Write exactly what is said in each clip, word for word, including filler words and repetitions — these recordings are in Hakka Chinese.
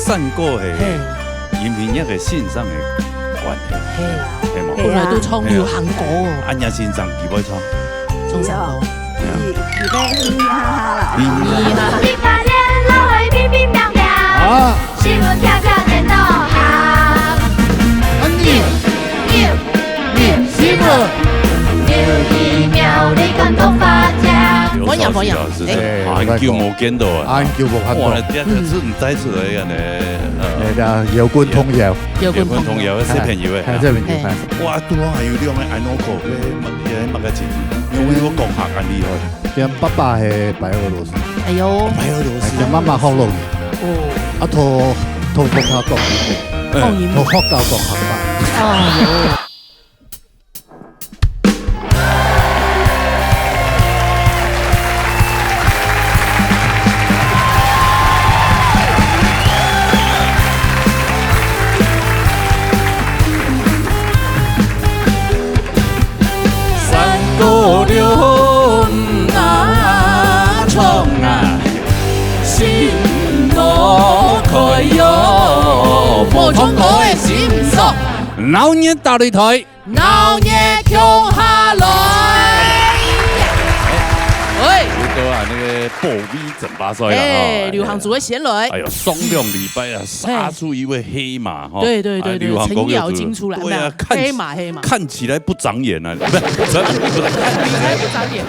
山歌係嘿。音樂个欣賞个關係，嘿。係無？本來都唱流行歌哦。嘿啊。啊，若欣賞佢會唱。唱啥歌？係啊。預，預備，嘻嘻哈哈啦。嘻嘻哈哈。一百年老的乒乒乓乓，啊。新聞跳跳顛倒行。啊，你，你，你，新聞。有一秒你感覺發跳。歡迎，歡迎。有消息了，是不是？哎。啊，很久無見到啊。啊，很久無看到。哇，這，這，這，你帶出來个呢，呃，哎，對啊，搖滾童謠。搖滾童謠。搖滾童謠，小朋友个。哎，小朋友，哎。哇，拄好還有兩个阿諾哥，該麼，該麼个情形，因為我講客恁厲害。佢爸爸係白俄羅斯，哎喲。白俄羅斯。佢媽媽學老語，哦。啊，同，同國家講，哎。同學校講客話。哎喲。鬧熱打擂台。 鬧熱共下來。哎。又到啊，那個北美爭霸賽了哈。哎，流行組个先來。哎喲，上兩禮拜啊，殺出一位黑馬哈。對，對，對，對，啊，流行歌又出，程咬金出來，對啊，沒有，看起，黑馬，黑馬。看起來不長眼啊，不是，不是，看起來不長眼。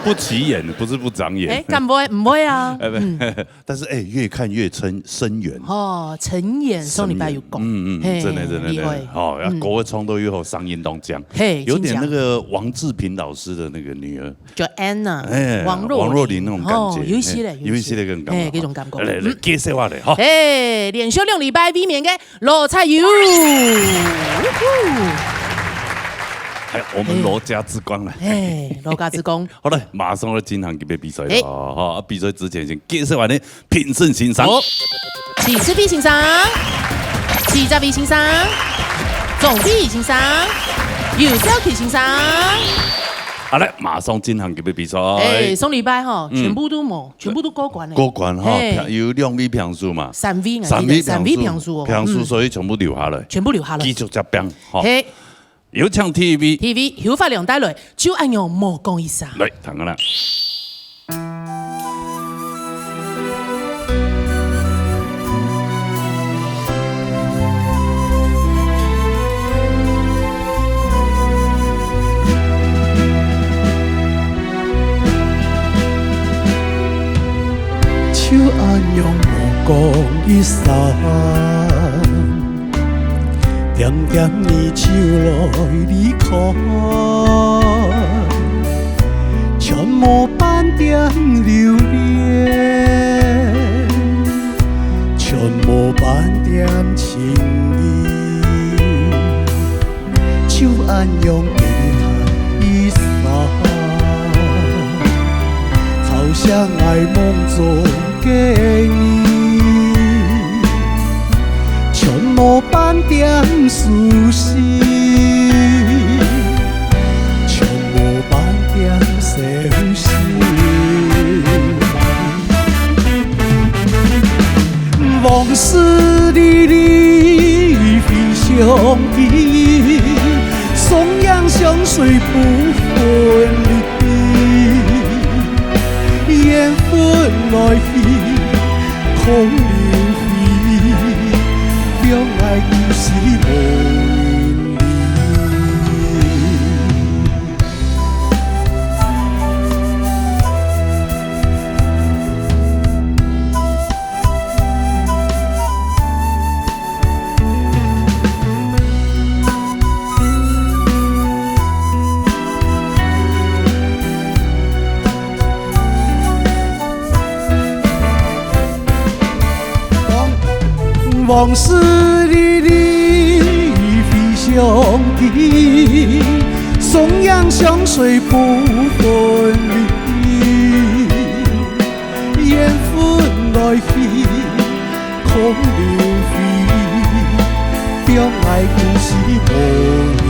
不起眼，不是不長眼。哎，敢不會？毋會啊。哎，不，嗯。 但是，哎，越看越深，深遠。哦，深遠，上禮拜有講。深遠，嗯，嗯，嘿，真的，真的，厲害。真的。哦，要嗯。歌唱到以後聲音當靚。嘿，有點那個王志平老師的那個女兒。叫Anna，哎，王若琳。王若琳那種感覺，哦，有一些嘞，嘿，有一些。有一些那種感覺。嘿，這種感覺。來，來，嗯。介紹下來，哈。嘿，連續兩禮拜衛冕个羅彩友。嗚呼。還有我們羅家之光了。嘿，羅家之光。好了，馬上要進行這個比賽了，嘿。哈，比賽之前先介紹完呢， 評審先生。好。徐志飛先生，徐志飛先生，鍾飛先生，游少奇先生。好嘞，馬上進行這個比賽。哎，上禮拜吼，嗯。全部都無，全部都過關了。過關吼，嘿。評，有兩位評審嘛。三位，三位評審。三位評審哦。評審，嗯。所以全部留下來。全部留下來。繼續接棒，吼。嘿。 有請第一位。第一位，邱發良帶來，就恁樣莫講一聲。來，聽下啦。就恁樣莫講一聲。 恬恬你就來離開，全無半點留戀，全無半點情意，就恁樣驚嘆一聲，吵醒𠊎夢中 个你，全無半點舒適，全無半點消息。往事歷歷非常記，相映相隨不分離。 緣分來去空留飛，相愛故事無人知。往，往事歷歷非常記，相映相隨不分離。 緣分來去空留飛，相愛故事無人知。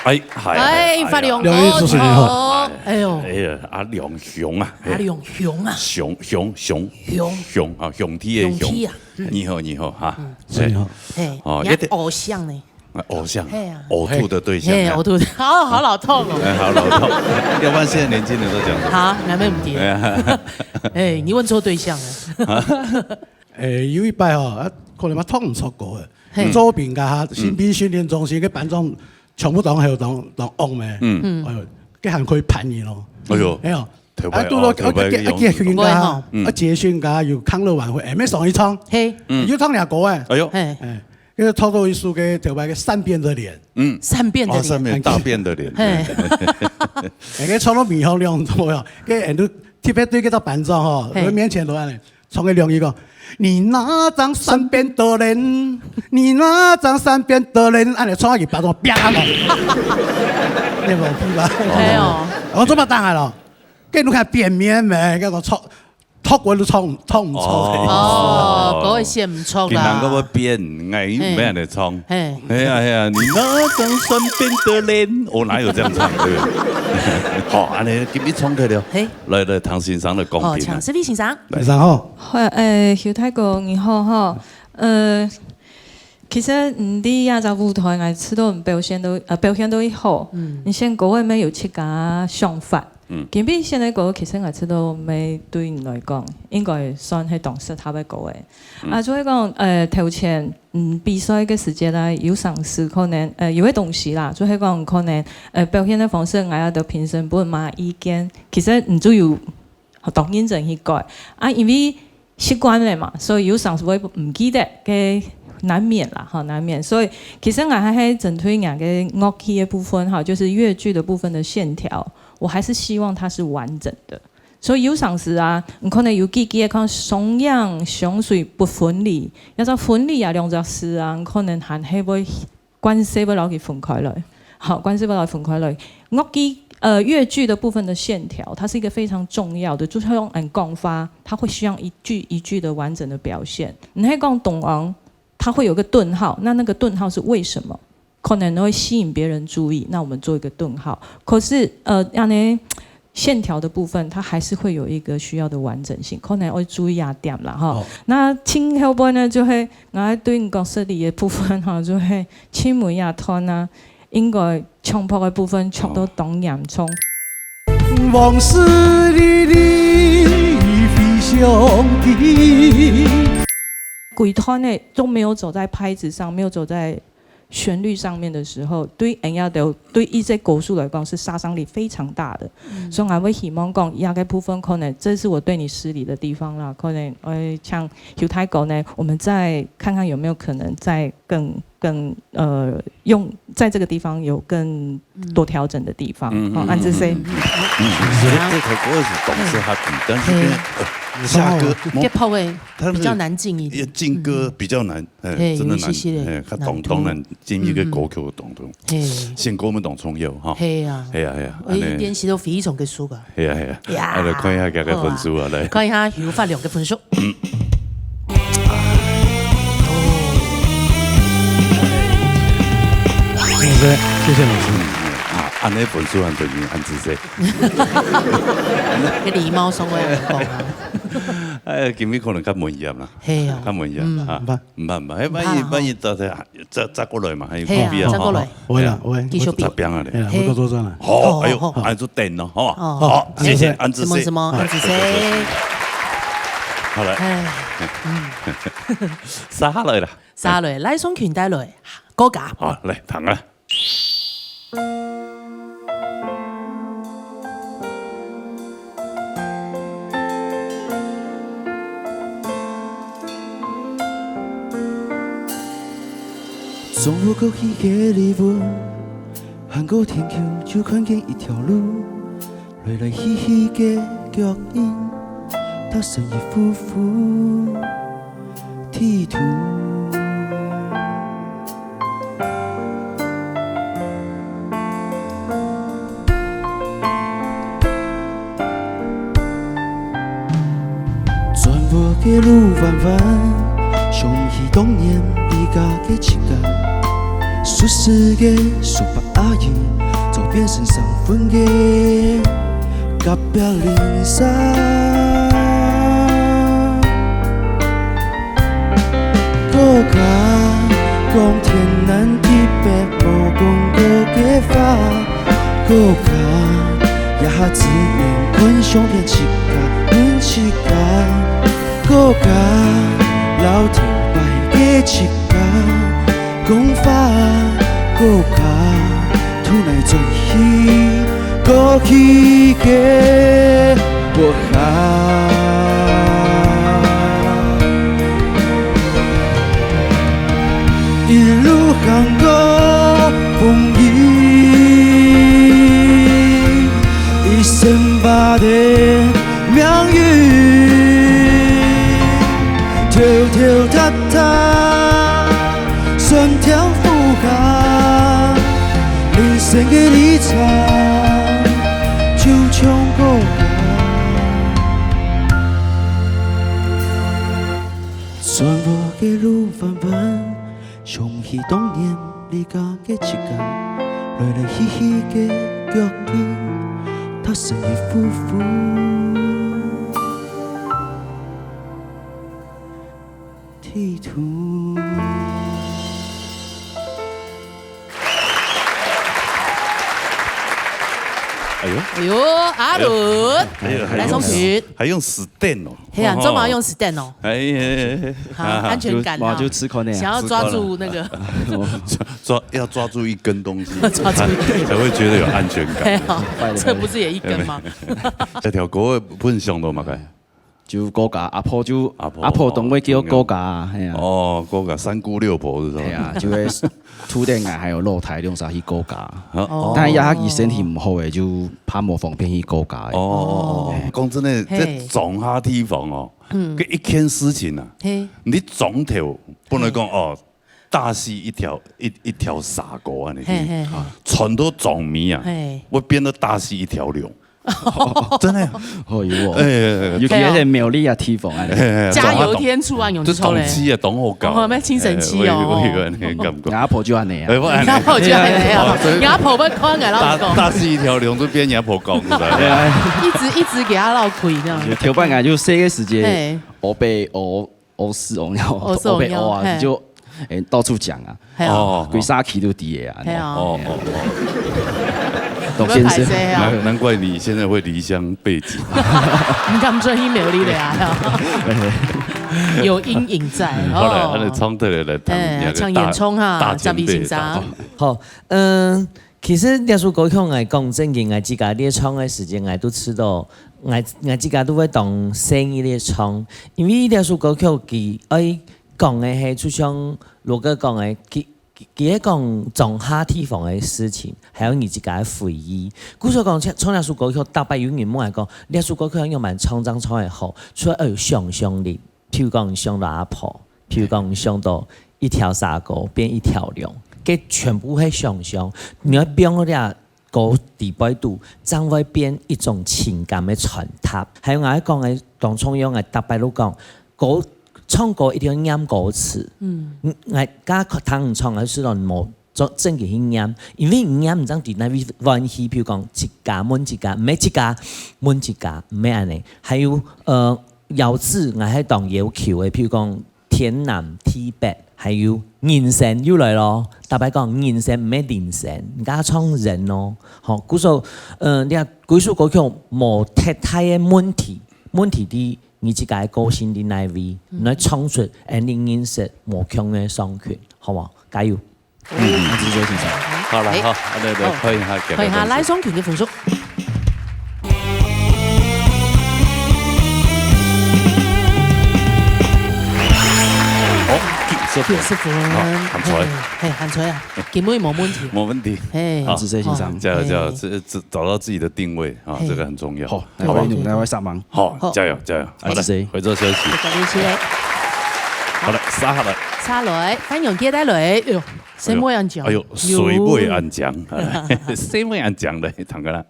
哎，嗨，哎，哎，發亮哦，亮一主持人好。你好。哎呦。哎呀，阿亮兄啊，阿亮兄啊。兄，兄，兄，兄。兄啊，兄弟的兄。兄弟啊。你好，你好哈。嗯。是你好。哎，哦，你的一定偶像呢？啊，偶像，嘿啊。呕吐的对象嘿，啊。呕吐的，好，好老套哦。哎，好老套。要不然现在年轻人都讲什么？好，那没问题。哎呀。哎，你问错对象了。哎，有一擺吼，啊，可能嘛，talk毋出个，嘿。做兵个哈，新兵訓練中心个班長全部當後當，當戇咩？嗯。哎呦，該還可以盤你咯。哎呦。哎呦，頭擺啊，拄到，哦，頭擺啊，啊，啊，結訓个哈，不會哈。嗯。啊，結訓个有康樂晚會，哎，沒上一場。嘿。嗯。有唱兩歌哎。哎呦。嘿。哎，該个唱到一首个頭擺个善變的臉。嗯。善變的臉。哦，善變，大便的臉。嘿。哎，該唱到米好亮多呀，該俺都特別對該个班長吼，嘿。我面前都按呢。 唱个兩句講，你那張善變的臉，你那張善變的臉，按呢唱一百多，啪！你無屁吧？哎呦。我做麼當啊咯？跟你看變面咩？跟我唱，talk文都唱，唱毋出。哦，各位先毋錯啦。今人个要變，哎，嘿。沒人來唱。嘿。哎呀，哎呀，你那張善變的臉，我哪有這樣唱，對不對？好，按呢，給你唱開了。嘿。來，來，唐先生來講評啊。好，請思維先生。來。先生好。 好，呃，邱大哥，你好吼。呃，其實，嗯，你這隻舞台，𠊎試著表現到，呃，表現到已好。嗯。你選歌个乜有自家想法。嗯。今晡日選个歌，其實𠊎試著乜對你來講，應該算係當適合个歌个。嗯。啊，就係講，呃，頭前，嗯，比賽个時節啦，有常時可能，呃，有个東西啦，就係講可能，呃，表現个方式，𠊎也得評審分嘛意見。其實你就有 當認真去改。啊，因為習慣了嘛，所以有常時會毋記得，該難免啦，吼，難免。所以其實𠊎還係針對若个樂器个部分，哈，就是樂句的部分的線條，我還是希望它是完整的。所以有常時啊，你可能有幾句看雙陽、相隨不分離，要知分離啊，兩隻字啊，你可能還係會 慣勢會摎佢分開來。好，慣勢會摎佢分開來。樂句，呃，樂句的部分的線條，它是一個非常重要的，就像𠊎講法，它會需要一句一句的完整的表現。你係講東昂，它會有個頓號，那那個頓號是為什麼？可能會吸引別人注意，那我們做一個頓號。可是，呃，按呢 線條的部分，它還是會有一個需要的完整性，可能愛注意這點啦，吼。哦。那盡後背呢，就係𠊎對你角色裡个部分，吼，就係盡尾這段啊，應該唱破个部分唱到當嚴重。往事歷歷非常的。歸段呢，都沒有走在拍子上，沒有走在 旋律上面的時候，對人家的，對一些歌手來講是殺傷力非常大的。嗯。所以𠊎會希望講，這個部分可能這是我對你失禮的地方啦，可能，呃，像邱大哥呢，我們再看看有沒有可能再更，更，呃，用，在這個地方有更多調整的地方。嗯。哦，恁仔細。嗯，嗯，嗯。嗯，這，這條歌是當適合你，但是呢，嘿。呃，下歌，哦，吉普的，他的比較難進一點。進歌比較難。 哎，嘿，真的難，有一些些的哎，較當，難度。當難，進一個歌曲的當中。嗯，嗯。嘿。選歌乜當重要，哈。嘿啊。嘿啊，嘿啊，我一按呢。練習都非常个熟啊。嘿啊，嘿啊。呀。啊，來看一下佢个分數啊，好啊。來。看一下邱發亮个分數。嗯。謝謝，謝謝老師。嗯，啊，按呢分數還等於恁仔細。个禮貌上个眼光啊。哎，今日可能較文雅啦。嘿哦。較文雅，嗯。啊。毋怕。 毋怕，毋怕，哎，萬一，毋怕吼。萬一到時候，再，再過來嘛，還有嘿啊，機會啊，再過來。吼。會啦，會。繼續比。十遍啊咧。嘿啦，嘿。我到做轉來。好，哦，哎喲，好。恁仔細等咯，吼。哦。好，謝謝，好，恁仔細。什麼，什麼，恁仔細。好，來。哎，嗯。續下來啦。續下來，來，送群帶來，高價。好，來，聽啊。 從我過去个離婚，行過天橋就看見一條路，來來去去个腳印，踏上一幅幅地圖。 轉彎个路彎彎，想起當年離家个情感，熟識个手把阿姨，左邊身上分个隔壁鄰舍。哥哥，講天南地北無講過个話。哥哥，這下只能看相片自家問自家。哥哥，老頭擺个自家。 講話，哥哥，渡𠊎轉去過去个屋下。一路行過風雨，一身跋的命運，跳跳踏踏。 酸甜苦辣，人生个旅程，就像歌歌。轉彎个路彎彎，想起當年離家个時間，來來去去个腳步，踏實个夫婦。 地圖。哎喲，哎喲，阿倫，哎喲，還用，來，送去。還用stem哦。係啊，做麼用stem哦？哎，哎，哎，哎。哈，啊，安全感啊。就，哇，就試看呢。想要抓住那個。抓，要抓住一根東西，抓住一根。才會覺得有安全感。對啊，這不是也一根嗎？這條歌本想到麼个？ 就哥哥，阿婆就，阿婆，阿婆當會叫哥哥啊，哦，係啊。哦，哥哥，三姑六婆係吧？係啊，就會拄等𠊎還有老弟兩儕去哥哥。哦。但係這下佢身體毋好咧，就怕無方便去哥哥咧。哦，哦，哦，講真个，嘿。這庄下地方哦，嗯。該一件事情啊，嘿。你庄頭本來講，嘿。哦， 大溪一條，一，一條沙溝恁樣去，嘿，嘿，嘿。啊，傳到庄尾啊，嘿。會變到大溪一條龍。真的啊。哦，有哦。哎，哎，哎，尤其係苗栗啊地方啊。哎，哎，加油添醋啊，有就時候咧。當氣啊，當好搞。哦，那精神氣哦。哎，我有，我有那個感覺。阿婆就恁樣啊。哎，不然呢？阿婆就恁樣啊，哦，所以阿婆會看个，老公。大，大溪一條龍就變阿婆講出來。對啊。一直，一直給他落虧這樣。頭擺啊，就細个時節，嘿。我被，我 屙屎屙尿，屙屎屙尿，我被屙啊，嘿。就，欸，到處講啊，嘿啊。哦，歸社區都知个啊，嘿啊。哦，哦，哦。董先生。有沒有歹勢啊？難，難怪你現在會離鄉背井。你敢轉去苗栗个啊？有陰影在，好，來，哦。恁樣唱起來，來談哎，那個大，唱演唱哈，大前輩，十二先生。大前輩。好，嗯， 其實這首歌曲𠊎講正經，𠊎自家咧唱个時節，𠊎都知道，𠊎，𠊎自家都會當細義咧唱，因為這首歌曲佢愛講个係，就像羅哥講个，佢，佢，佢係講庄下地方个事情，還有你自家个回憶。故所講，唱，唱這首歌曲，逐擺有人問𠊎講，這首歌曲愛仰般唱正唱會好，除了愛有想像力， 譬如講想到阿婆，譬如講想到一條沙溝變一條龍，該全部係想像。你愛放到這歌裡背肚，正會變一種情感个傳達。還有𠊎講个當重要，𠊎逐擺都講，歌，唱歌一定要念歌詞。嗯。嗯，𠊎，𠊎聽你唱，𠊎就講無 做正經去念，因為你念毋正知哪位彎去，譬如講，自家問自家，毋係自家問自家，毋係恁樣。還有，呃，咬字，𠊎係當要求个，譬如講，天南地北，還有人生又來咯。逐擺講人生毋係人生，人家唱人咯。吼，故所，呃，你看，歸首歌曲無忒大个問題，問題在你自家个個性在哪位，嗯。你愛唱出，恁樣認識無共个上去，好無？加油！ 嗯，嗯，謝謝先生。好了，欸，好，那，那，好，看一下，看一下，來，送給你的分數。哦，九十分。九十分。好，喊出來。嘿，嘿，喊出來啊，根本無問題。無問題。嘿。好，謝謝先生。好，加油，加油，嘿。這，這，找到自己的定位啊，嘿。這個很重要。好，好不好？來，我，來，我上忙。好，好。加油，加油。好的，謝謝。回座休息。感謝。好的，沙下來。沙來，歡迎接待來。哎喲。 細妹恁靚。哎喲，細妹恁靚，細妹恁靚咧，聽看啦。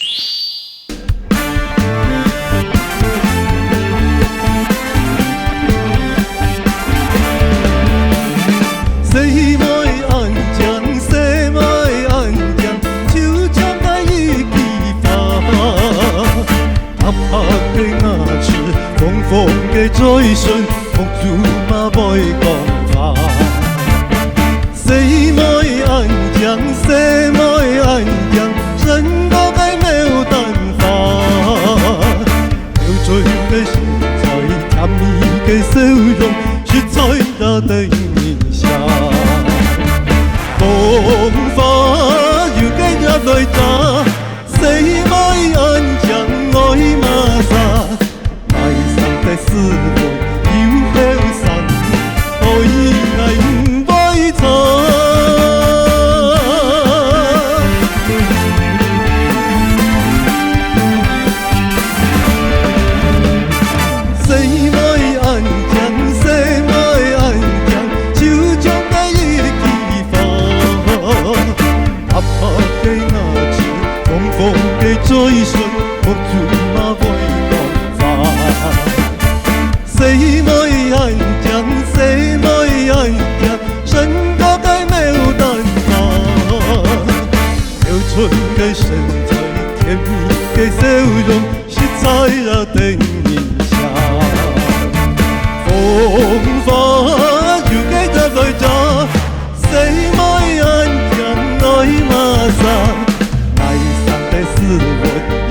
細妹恁靚，細妹恁靚，白个牙齒，紅紅个嘴唇，目珠嘛會講話。細妹恁靚，細妹恁靚，成個个牡丹花。標準个身材，甜蜜个笑容，實在值得人惜。風花又个月來打， 細妹恁靚愛麼儕，來生得斯文又後生，愛𠊎毋會差。細妹恁靚，細妹恁靚，就像該一枝花。 白白个牙齒，紅紅个嘴唇，目珠嘛會講話。細妹恁靚，細妹恁靚，成個个牡丹花。標準个身材，甜蜜个笑容， 實在值得人惜。風花又个月來打，細妹恁靚愛麼儕，來生得斯文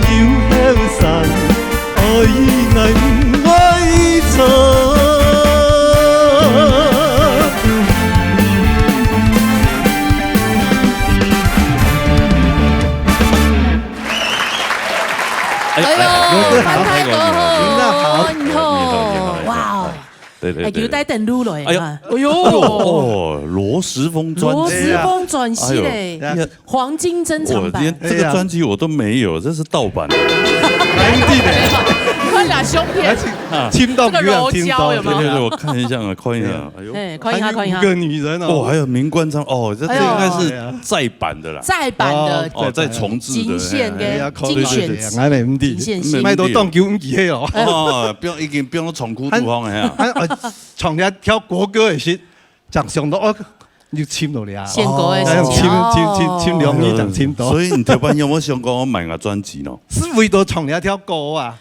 又後生，愛𠊎毋會差。 哎呦，哎呦，潘泰國好，潘泰國你好，你好，你好，你好，哇哦，對，對，哎，對。有帶等路來啊。哎呦，哎呦，哦，羅時豐專輯。羅時豐專輯嘞，哎呦，黃金珍藏版。我連這個專輯我都沒有，這是盜版的。你看啦，相片，啊，聽到，這個柔焦有沒有？對，對，對，我看一下啊，看一下，哎呦。哎，看一下，看一下。還有五個女人哦。哦，還有名官唱，哦，這，這應該是再版的啦。再版的。哦，再重製的，金線跟，哎呀，精選，對，對，對，對，金線。買到當久毋記得哦。哦，變，已經變到長褲肚項了呀。啊，啊，唱了條國歌也是，正想到，哦，又尋到了啊。選歌的時候。哦，哎，尋，尋，尋，尋兩日正尋到。所以你頭擺有沒有想過我買個專輯呢？是為著唱了條歌啊。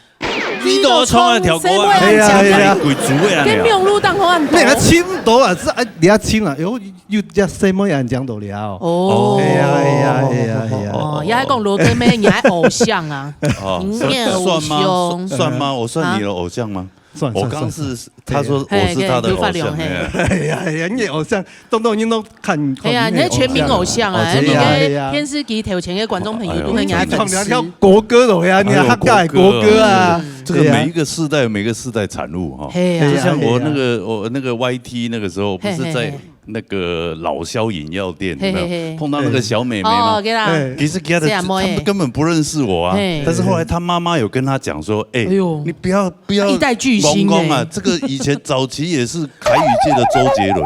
你都唱那條歌啊，哎呀，哎呀。鬼主位啊，你啊。跟網路當好很多。你還尋到啊？是啊，你還尋啊？哎呦，又叫什麼人講到了？哦。哎呀，哎呀，哎呀，哎呀。哦，也還講羅德妹，你還偶像啊？哦，你也偶像。算，算嗎？算，算嗎？我算你的偶像嗎？啊？算，我剛是，算，算。他說我是他的偶像，嘿，有發亮，嘿。哎呀，哎呀，你的偶像 當多人都看，哎呀，看你的偶像啊。你是全民偶像啊，哦，真的啊。你看電視機頭前个觀眾朋友都會給他粉絲。哎呦，唱兩條國歌了呀，你還客家的國歌啊。哎呦，國歌啊。嗯。這個每一個世代有每個世代產物哈。嘿啊。就像我那個，哎呀，哎呀。我那個Y T那個時候，不是在，嘿，嘿，嘿。那個老蕭飲料店，有沒有？嘿，嘿，嘿。碰到那個小美眉嗎？哦，對啦。哎。其實他的，這樣妹。他們根本不認識我啊，嘿。但是後來他媽媽有跟他講說，哎，哎呦。你不要，不要一代巨星欸。光光啊，這個以前早期也是 台語界的周杰倫。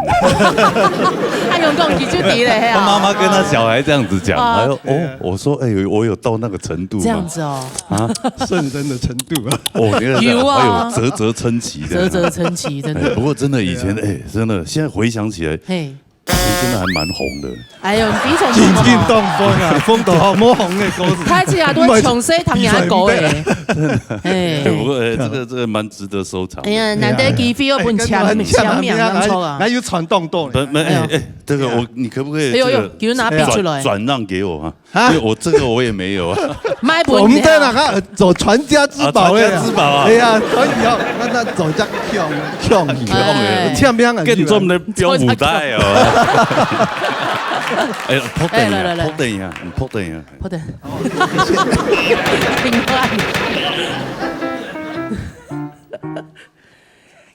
他有講幾句題嘞，嘿啊。他媽媽跟他小孩這樣子講，哦。哎呦，哦，我說，哎，我有到那個程度嗎？這樣子哦。啊？聖人的程度啊。哦，你看，有啊。哎呦，嘖嘖稱奇的。嘖嘖稱奇，真的。哎，不過真的以前，對啊。哎，真的，現在回想起來，嘿。以前真的還蠻紅的。哎呦，你比什麼？緊緊當風啊，風都好無紅的歌詞。開始啊，都會唱衰唐雅狗欸。嘿。哎，不過，哎，這個，這個蠻值得收藏的。哎呀，難得機會，我分簽名，哎，簽名，哎，哎，哎，哎，有傳動動。不，沒，哎，哎，這個我，哎呀。你可不可以這個，哎呦，呦，給我拿筆出來。轉，轉讓給我啊？啊？因為我這個我也沒有啊。買不起啊。我們在那個，走傳家之寶哎呀。啊，傳家之寶啊。哎呀，可以哦，那，那走這樣跳，跳舞。哎。簽名啊，跟著我們的標舞帶哦。哎，拍等一下，哎，來，來，來。拍等一下，嗯，拍等一下。 好的。平安。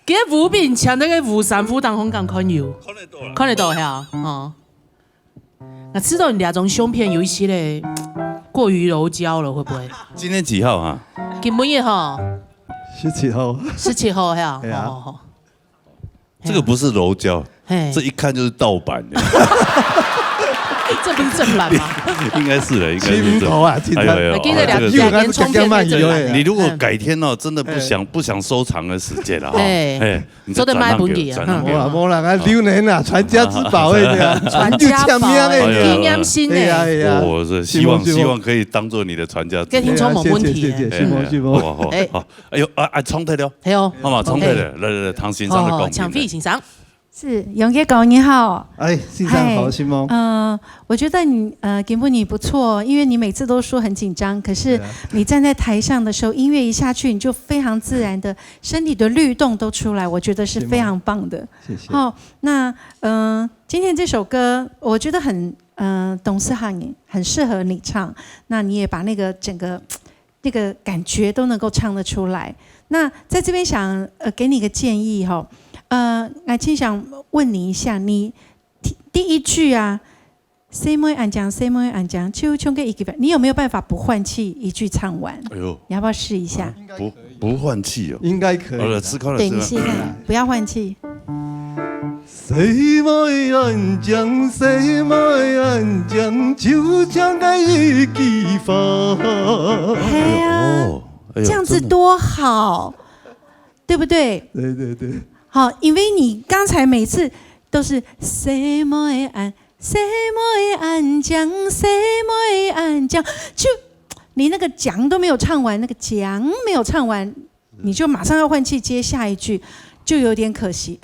今日吳炳強那個吳三夫當紅敢看有？看得到啦。看得到呀，哦。那知道你兩張相片有一些嘞，過於柔焦了，會不會？今天幾號啊？今晡日哈。十七號。十七號呀，哎呀。哦，哦，哦。 這個不是柔焦，嘿。這一看就是盜版的。这不是正版吗？应该是的，应该是这。起风头啊，真的。哎呦，哎呦，啊，今天两，哎，这个，两年充电可以这样。你如果改天哦，真的不想，嗯。不想收藏的时节了哈，哎，哎，你再转让给我，做得买本去啊，转让给我。嗯。无啦，无啦，啊，流年啊，传家之宝哎呀，传家宝哎，有签名哎呀。纪念品哎。哎呀，哎呀。我是希望，是吗，是吗？希望可以当作你的传家之宝。这听众没问题。哎呀，谢谢，谢谢，是吗，是吗？好啊，好啊，哎。好。哎呦，啊，啊，冲退了。哎呦。好嘛，冲退了。哎。来，来，来，唐先生的公平。哦，抢飞先生。 是，永杰哥，你好。哎，先生好，嗨，是吗？呃，我觉得你，呃，根本你不错，因为你每次都说很紧张，可是对啊。你站在台上的时候，音乐一下去，你就非常自然的，身体的律动都出来，我觉得是非常棒的。是吗？谢谢。好，那，呃，今天这首歌，我觉得很，呃，懂事很，很适合你唱。那你也把那个整个 那个感觉都能够唱得出来。那在这边想，呃，给你个建议吼，呃，那青想问你一下，你第，第一句啊，細妹恁靚，細妹恁靚，就唱个一句吧，你有没有办法不换气一句唱完？哎呦。你要不要试一下？啊，不，不换气哦。应该可以的。好了，思考了，等一下，思考了。不要换气。 細妹恁靚，細妹恁靚，就像个一枝花。嘿啊，哦，哎呦，这样子多好，真的。对不对？对，对，对。好，因为你刚才每次都是細妹恁，細妹恁靚，細妹恁靚，就你那个講都没有唱完，那个講没有唱完，你就马上要换气接下一句，就有点可惜。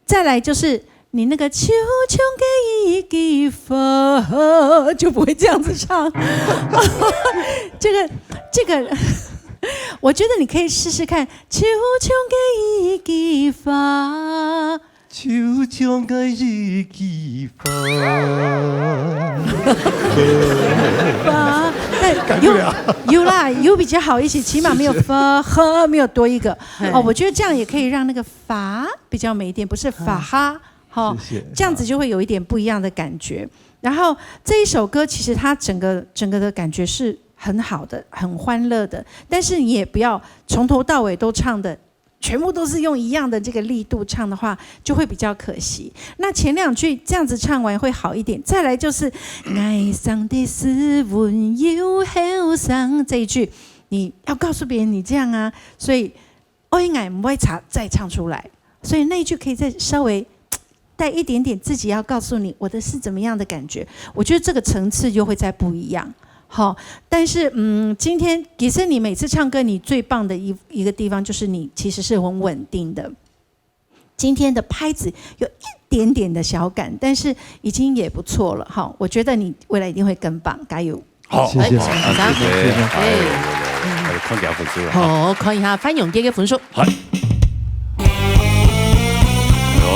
再来就是你那个就像个一枝花，就不会这样子唱。这个，这个，我觉得你可以试试看，就像个一枝花。就像个一枝花。花，但有，改不了。有啦，有比较好一些，起码没有谢谢。发，呵，没有多一个。嘿。哦，我觉得这样也可以让那个发比较美一点，不是法哈，哈，谢谢。这样子就会有一点不一样的感觉。然后这一首歌其实它整个，整个的感觉是很好的，很欢乐的，但是你也不要从头到尾都唱的全部都是用一样的这个力度唱的话，就会比较可惜。那前两句这样子唱完会好一点，再来就是“爱上的斯文又后生”这一句，你要告诉别人你这样啊，所以“爱爱不会唱”再唱出来，所以那一句可以再稍微带一点点自己要告诉你我的是怎么样的感觉，我觉得这个层次就会再不一样。好，但是，嗯，今天其实你每次唱歌，你最棒的一，一个地方就是你其实是很稳定的。今天的拍子有一点点的小赶，但是已经也不错了，哈。我觉得你未来一定会更棒，加油。好，谢谢。好，谢谢，谢谢。哎，哎，哎，看一下分数了，哈。好，看一下范永杰的分数。好。哎呦。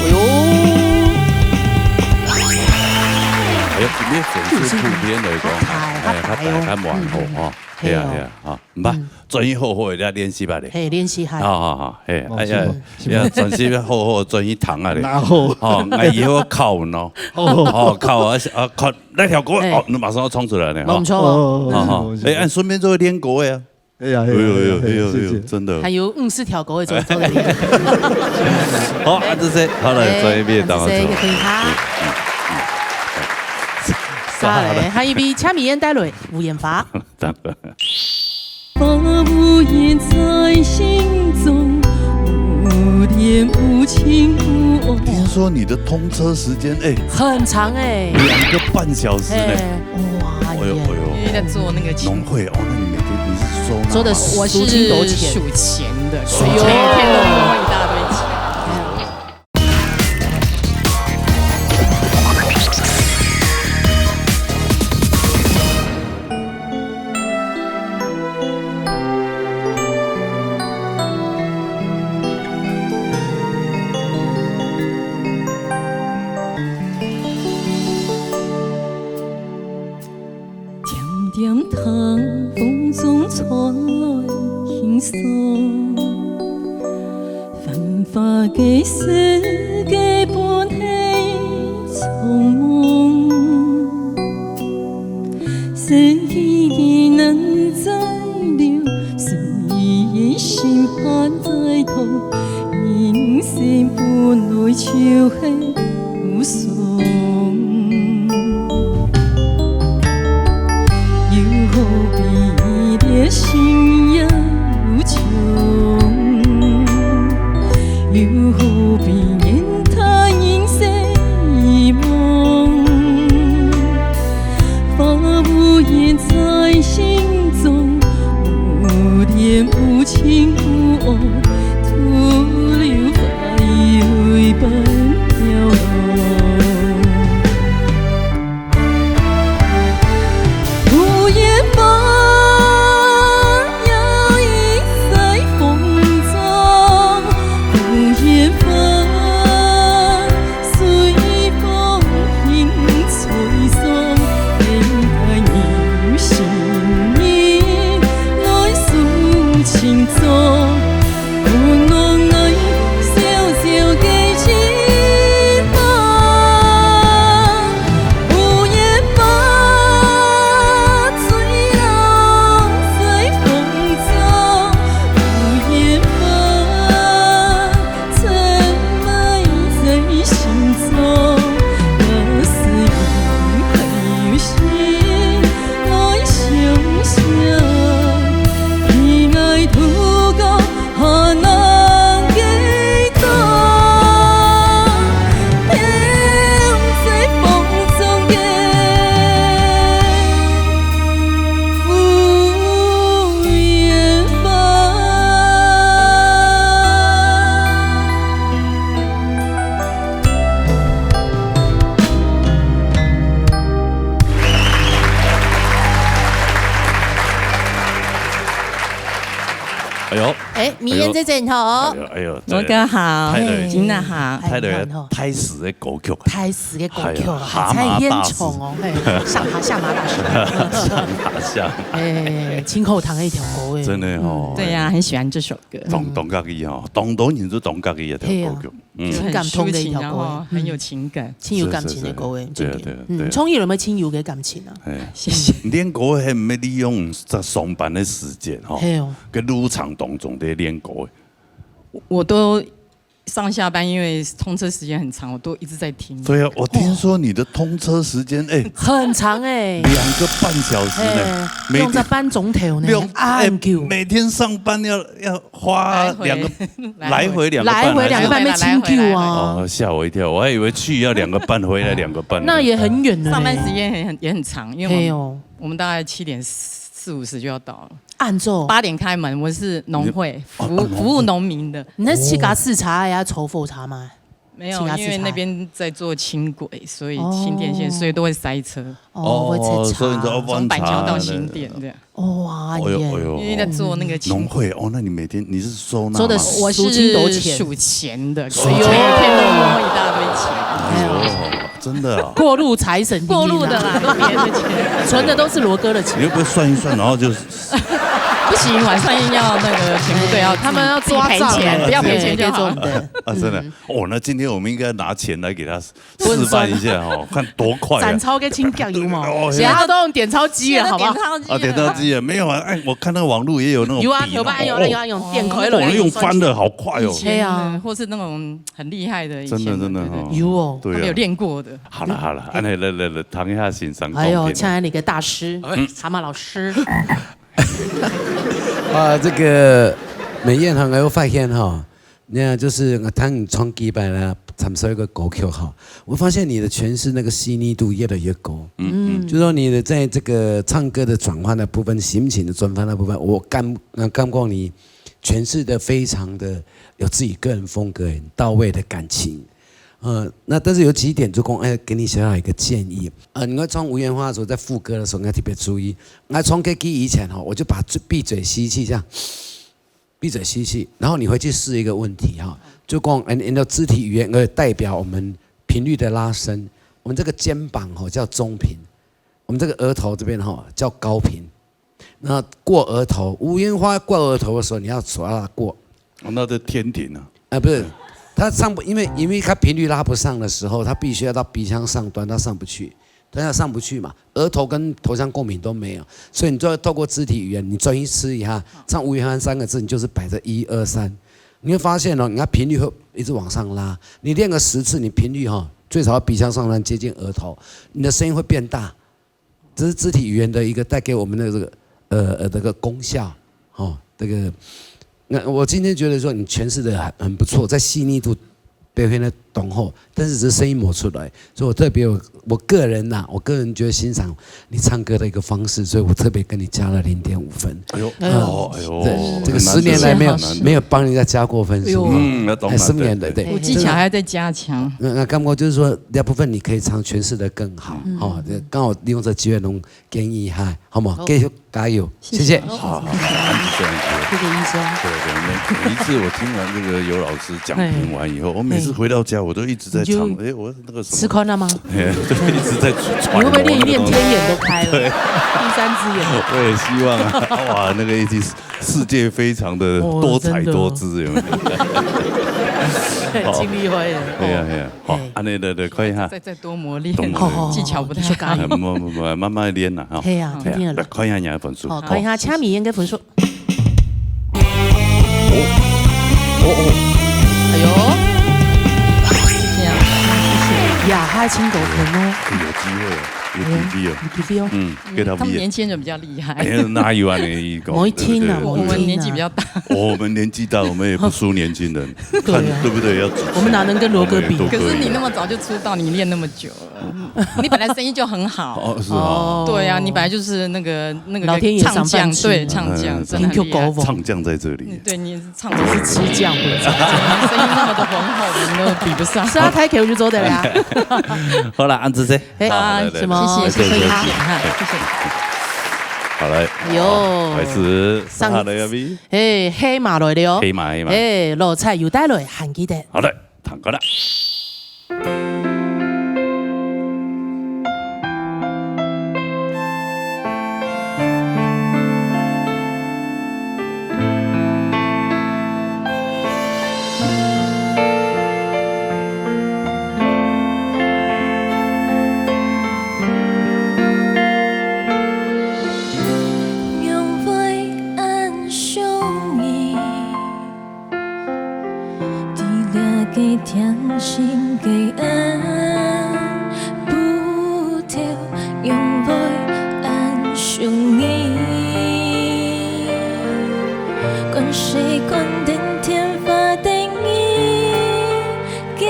哎呦。哎呦，今天分数普遍来讲，哎，较大，较大哦。哎，较大，较满吼，嗯。哈。系啊，嗯。系啊，哈。毋怕，嗯。专心好好个练习吧咧。嘿，练习下。好，好，好，嘿，哦，哎呀，是吗？是吗？要专心好好专心弹啊咧。然后。哦，哎，以后考喏。哦。哦，考啊，啊，考那条歌，哎。哦，你马上要冲出来呢，哈。没错。哦，哦，哦，哦，哎，哎，顺便做练歌个啊。哎呀，哎呦，哎呦，哎呦，哎呦，谢谢。真的。还有五十条歌个中间。好，啊，这些，好了，哎，专业毕业当中。啊，这些一个分他。嗯，嗯，嗯。好嘞，还有一位蔡美燕带来《无言花》。花无言在心中，无念无情无爱。听说你的通车时间，哎，很长哎。两个半小时呢。哎，哇，哎呦，哎呦。因为在做那个农会哦，那你每天你是收纳吗？做的我是数钱的，数钱的，哎呦。每天都摸一大堆钱。点点听，风中传来轻响。繁华个世界本是场梦，思念已难再留，思念已心还在痛，人生本来就系无常。徒留花蕊半飘落。无言花摇曳在风中，无言花随风轻吹送，等待有心人来诉情衷。 温暖爱小小个心房，无言花吹落在风中，无言花沉埋在心中，那时你还有心来相惜，你爱渡过 寒冷个冬，飘在风中个无言花。哎呦，哎，明燕姐姐你好。哎呦，哎呦，罗哥好，太太，金娜好。太太，太史的歌曲啊。太史的歌曲啊，哎呀，还在现场哦，嘿，下马，下马大师。下马，下马。哎，清口堂的一条歌哎。真的哦。对呀，很喜欢这首歌。当，当合意哦，当多人都当合意一条歌曲。嘿啊。嗯。情感通的一条歌哎。就很抒情，然后很有情感。嗯。真有感情的歌哎，是，是，是。真的。对啊，对啊，嗯，对啊。创意有没有亲友的感情啊？哎。谢谢。练歌还没利用在上班的时间哈，嘿哦。跟路程当中的练歌。我都上下班，因为通车时间很长，我都一直在听。对啊，我听说你的通车时间，哎，很长哎。两个半小时呢，哎，每天用在半钟头呢，用，啊，很久。哎，每天上班要，要花两个，来回。来回两个半，来回两个半，还是？要清久啊。哦，吓我一跳，我还以为去要两个半，回来两个半呢。那也很远了呢。上班时间很，很，也很长，因为我们，嘿哦。我们大概七点四五十就要到了。 暗中。八点开门，我是农会，你，服务，哦，哦，服务农民的。你那自家视察还要抽火车吗？没有，自家视察。因为那边在做轻轨，所以轻电线，哦。所以都会塞车。哦，会塞车。哦，所以你说要翻从板桥到新店这样。哦，哇，哎呦，哎呦。因为在做那个轻轨。农会，哦，那你每天，你是收纳吗？收的是，我是数钱。数钱的，所以每天都摸一大堆钱。哎呦，真的啊。过路财神，过路的啦，都别人的钱。存的都是罗哥的钱。你又不会算一算，然后就 不行，晚上硬要那个全部都要自己，他们要抓账，自己赔钱，不要赔钱就好。对，对，对。啊，真的。嗯。哦，那今天我们应该拿钱来给他示范一下哦，看多快啊。展超跟清酱油嘛，哦，现在都用点钞机了，好不好？现在点钞机了。啊，点钞机啊，没有啊，哎，我看那个网络也有那种笔嘛，有啊，有吧？有啊，有啊，有，点开了。哦，那用翻的好快哦。以前的，对啊。或是那种很厉害的，以前的，真的，真的，对，对。哦。有哦。对啊。他们有练过的。好了，好了，哎，来，来，来，谈一下欣赏哎呦，光片。亲爱的一个大师，哎。蛤蟆老师。 啊，这个美燕哈，我有发现哈，那就是我听你唱几百啦，唱首一个歌曲哈，我发现你的诠释那个细腻度越来越高。嗯，嗯。就说你的在这个唱歌的转换的部分、心情的转换的部分，我感，呃，感觉你诠释得非常的有自己个人风格，很到位的感情。呃，那但是有几点就讲，哎，给你小小一个建议。呃，你要唱《无言花》的时候，在副歌的时候，你要特别注意。我唱歌曲以前哈，我就把嘴，闭嘴吸气这样，闭嘴吸气，然后你回去试一个问题哈，就讲，嗯，嗯，肢体语言可以代表我们频率的拉伸。我们这个肩膀哈叫中频，我们这个额头这边哈叫高频。 那过额头，《无言花》过额头的时候，你要手要过。哦，那是天庭啊。啊，不是，它上不，因为，因为它频率拉不上的时候，它必须要到鼻腔上端，它上不去，它要上不去嘛，额头跟头腔共鸣都没有，所以你就要透过肢体语言，你专心吃一下，唱《无言花》三个字，你就是摆着一二三，你会发现哦，你看频率会一直往上拉，你练个十次，你频率哈，最少要鼻腔上端接近额头，你的声音会变大。 这是肢体语言的一个带给我们的这个，呃，呃，这个功效，哦，这个，那我今天觉得说你诠释得很，很不错，在细腻度表现得当好，但是只是声音没出来，所以我特别有，我个人呐、我个人觉得欣赏你唱歌的一个方式，所以我特别跟你加了零点五分。哎呦，嗯哦，哎呦，对，这个十年来没有很难得没有帮人家加过分数。哎呦嗯，那懂哎，了，十年的，对对，我技巧还要再加强。那那刚刚就是说，那部分你可以唱诠释的更好，哦，对，刚好利用这机会能建议哈，好吗？继续加油，谢谢。好好好，安子这样子。谢谢医生。对对，每每一次我听完这个尤老师讲评完以后，我每次回到家，我都一直在唱，你就哎，我那个什么，吃宽了吗？哎，对，一直在揣摩你会不会练一练那个东西天眼都开了？对第三只眼。我也希望啊，哇，那个一定是世界非常的哦多彩多姿，有没有？尽力会了。对呀对呀，好哎，安内的对，可以哈。再再多磨练，多磨练好好好，技巧不太继续加油。哎，不不不，慢慢练啦哈。嘿呀，听听了来。看一下你的分数。好，看一下虾米应该分数。哦哦，哎呦，这样。呀，还有七个分哦，有机会哦，有机会哦。有机会哦。嗯，给他他们毕业。年轻人比较厉害，哎，哪有啊？你一个没听啊对不对我们年纪比较大。我们年纪大，我们也不输年轻人，对啊看对不对？要仔细我们哪能跟罗哥比我们也都可以可是你那么早就出道，你练那么久了，你本来声音就很好。哦，是哦，对啊，你本来就是那个那个老天爷赏饭吃唱将，对，唱将嗯真的很厉害。听就狗狗嗯，唱将在这里。对，你唱我是吃酱回家。声音那么的浑厚，我们都比不上。是啊，太 Q 就做得了呀。好了，安子姐，哎好来来什么来谢谢谢谢来谢谢。好来，哟开始上上来个 V，哎，黑马来了哦。黑马黑马，哎，老蔡又带来，还记得。好的，唱歌了。仰会恁想你？在这个天晴个暗晡头，仰会恁想你？关西关灯天花等你。 个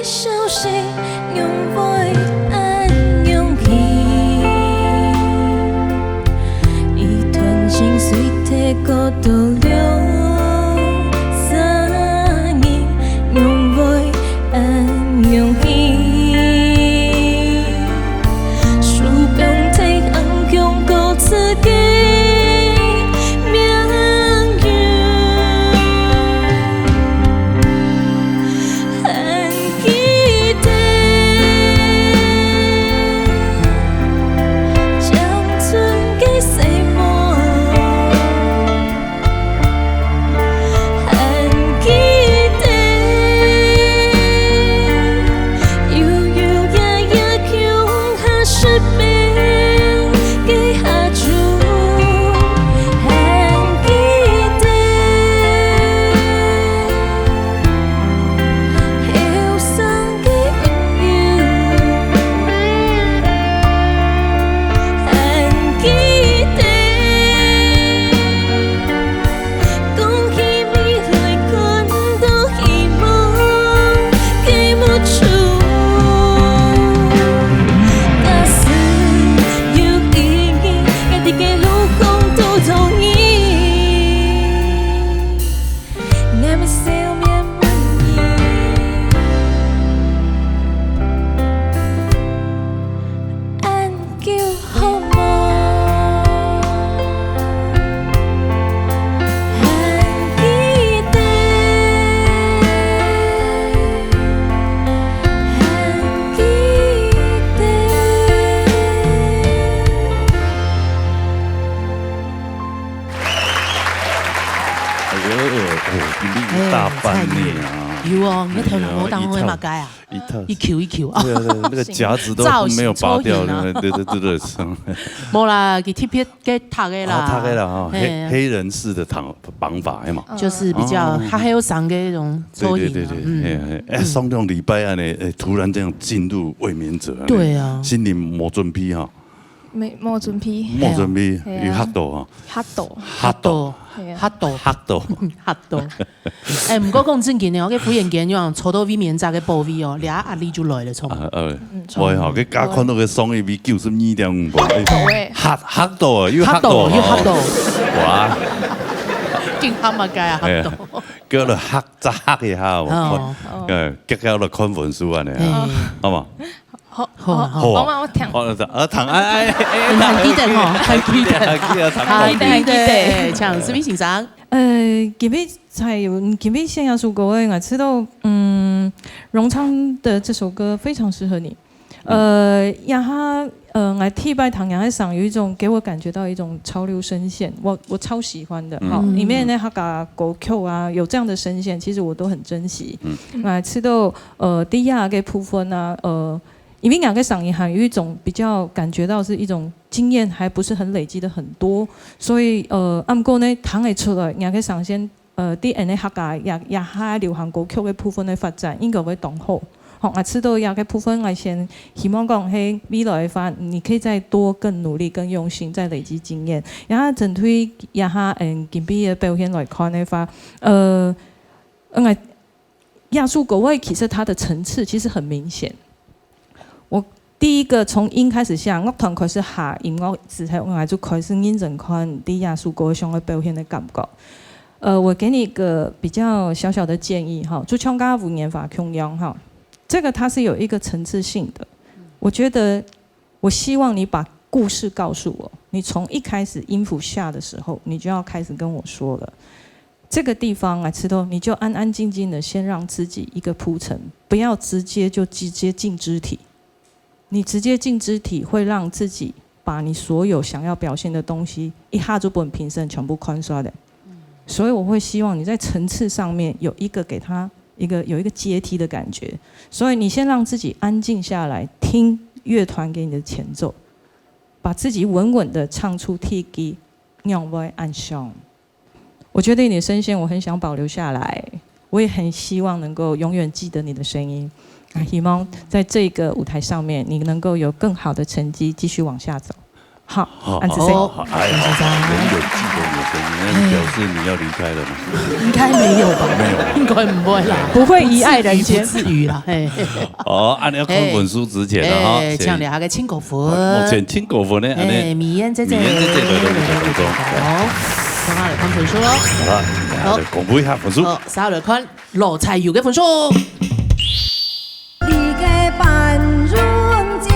消息，仰会恁容易？一段情随提过多两三日，仰会恁容易？手放在暗中过自己名字。 还记得青春个岁月，还记得有有夜夜共下失眠个下晝，还记得 后生个温柔，还记得讲起未来看到希望个目珠。假使有意义，家己个路讲到同意。 哎呦，哦，今天一大半呢啊！有哦，你头脑我当中会嘛该啊，一套。一 Q 一 Q 啊。对啊，对，那个夹子都没有拔掉，那个对对对对，无啦，佢特别个读个啦，啊，他黑了哈，黑嘿黑人式的绑绑法，哎嘛，就是比较，他还有三个那种对抽影啊，对对对，嗯，哎哎，上两礼拜啊呢，哎，突然这样进入卫冕者，对啊心里没准备哈，無，無準備。無準備，係啊。有嚇到啊？嚇到。嚇到。係啊。嚇到。嚇到。嚇到。欸，毋過講正經个哦，該忽然間樣坐到衛冕者个寶位哦，這壓力就來了，著無？啊，呃，嗯，著。喂吼，該加看到个上一位九十二點五分，欸，嚇到欸。嚇，嚇到啊，又嚇到啊，嚇到，又嚇到。哇。緊嚇麼个啊，嚇到。哎呀，叫做嚇，再嚇一下哦。哦。呃，結果來看分數恁呢啊，嘿。好無？ 好，好啊，好。好啊。我嘛，我聽。好，啊，聽，哎，哎，哎，哎，還記得吼，還記得。還記得，還記得，還記得。請，思明先生。呃，今晡日才有，今晡日選這首歌个，𠊎知道，嗯，榮昌的這首歌非常適合你。呃，這下，呃，𠊎第一擺聽這下个聲，有一種給我感覺到一種潮流聲線，我，我超喜歡的，嗯。吼，裡面的客家歌曲啊，有這樣的聲線，其實我都很珍惜。嗯。𠊎知道，呃，第二个部分啊，呃， 因為𠊎个聲音還有一種比較感覺到是一種經驗還不是很累積的很多，所以，呃，啊，毋過呢，聽得出來，𠊎个聲線，呃，對𠊎个客家也，也還流行歌曲个部分个發展應該會當好。吼，𠊎知道這个部分，𠊎先希望講，嘿，未來个話，你可以再多更努力、更用心，再累積經驗。然後針對這下，嗯，今晡日个表現來看个話，呃，嗯，這首歌个其實它的層次其實很明顯。 我第一個從音開始下，樂團開始下音樂之後，𠊎就開始認真看這首歌想要表現的感覺。呃，我給你一個比較小小的建議哈，就像剛剛五年法共樣哈，這個它是有一個層次性的。我覺得，我希望你把故事告訴我，你從一開始音符下的時候，你就要開始跟我說了。 這個地方啊，石頭，你就安安靜靜的先讓自己一個鋪陳，不要直接就直接進肢體。你直接進肢體，會讓自己把你所有想要表現的東西，一下就分評審全部看煞了。所以我會希望你在層次上面有一個給他一個，有一個階梯的感覺。所以你先讓自己安靜下來，聽樂團給你的前奏，把自己穩穩的唱出第一句，仰會恁想。 我覺得你的聲線我很想保留下來，我也很希望能夠永遠記得你的聲音。啊，希望在這個舞台上面，你能夠有更好的成績，繼續往下走。好，好，恁仔細。好，好，哎，好，永遠記得你的聲音，那你表示你要離開了嗎？應該沒有吧？沒有。應該毋會啦。不會遺愛人間。不至於，不至於啦，嘿。哦，恁樣要看分數之前了哈，嘿，先請大家个親口福。目前親口福呢，恁樣，嘿，美燕姐姐。美燕姐姐來到舞台當中。好。 等下來看分數囉。好了，好。來公布一下分數。好，接下來看羅彩友个分數。你个半人將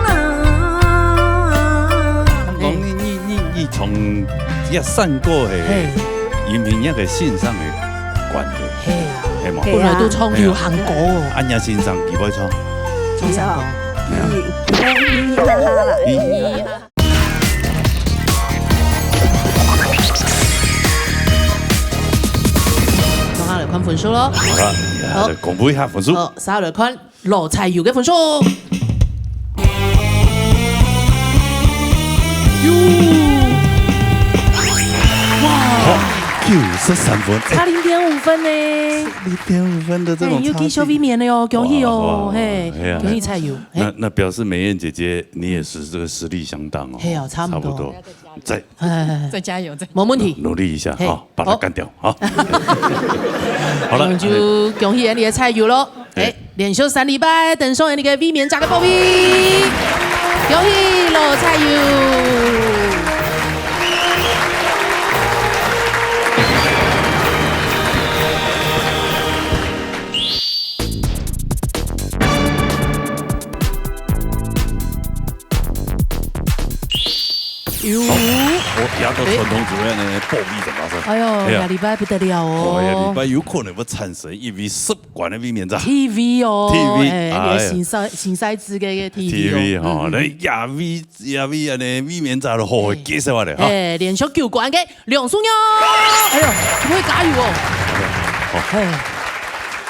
啊。講你，你，你，你從這三個嘿，嘿。因為你个先生个關係，嘿啊。係無？本來都唱流行歌哦。嘿啊。啊，你先生佢會唱？唱啥歌？嘿啊。嘻嘻哈哈啦。嘻嘻哈哈。 馬上來看分數囉。好了，好。來公布一下分數。好，接下來看羅彩友个分數。喲！哇！好，九十三分。差零點五分呢。零點五分的這種差距。哎，又繼續衛冕了喲，恭喜哦，哇，哇，嘿，哎呀，恭喜彩友，嘿。那，那表示美燕姐姐，你也是這個實力相當哦。嘿哦，差不多。差不多。再 哎，再加油，再無問題。努力一下，嘿，哈，把他幹掉，好。好了，那就恭喜你个彩友囉。對。哎，連續三禮拜登上你个衛冕者个寶位，恭喜羅彩友。 喲。好，我壓到傳統主任呢，暴力怎麼說？哎喲，哎呀。下禮拜不得了哦。哦，下禮拜有可能會產生一位十冠的衛冕者。T V哦，T V，哎，哎呀。你个新賽，新賽制个一個T V哦。T V哈，嗯，嗯。那亞威，亞威啊，那衛冕者都好好介紹啊嘞，哈。哎，連續九冠个梁淑娘。哎喲，你會加油哦。好。哎。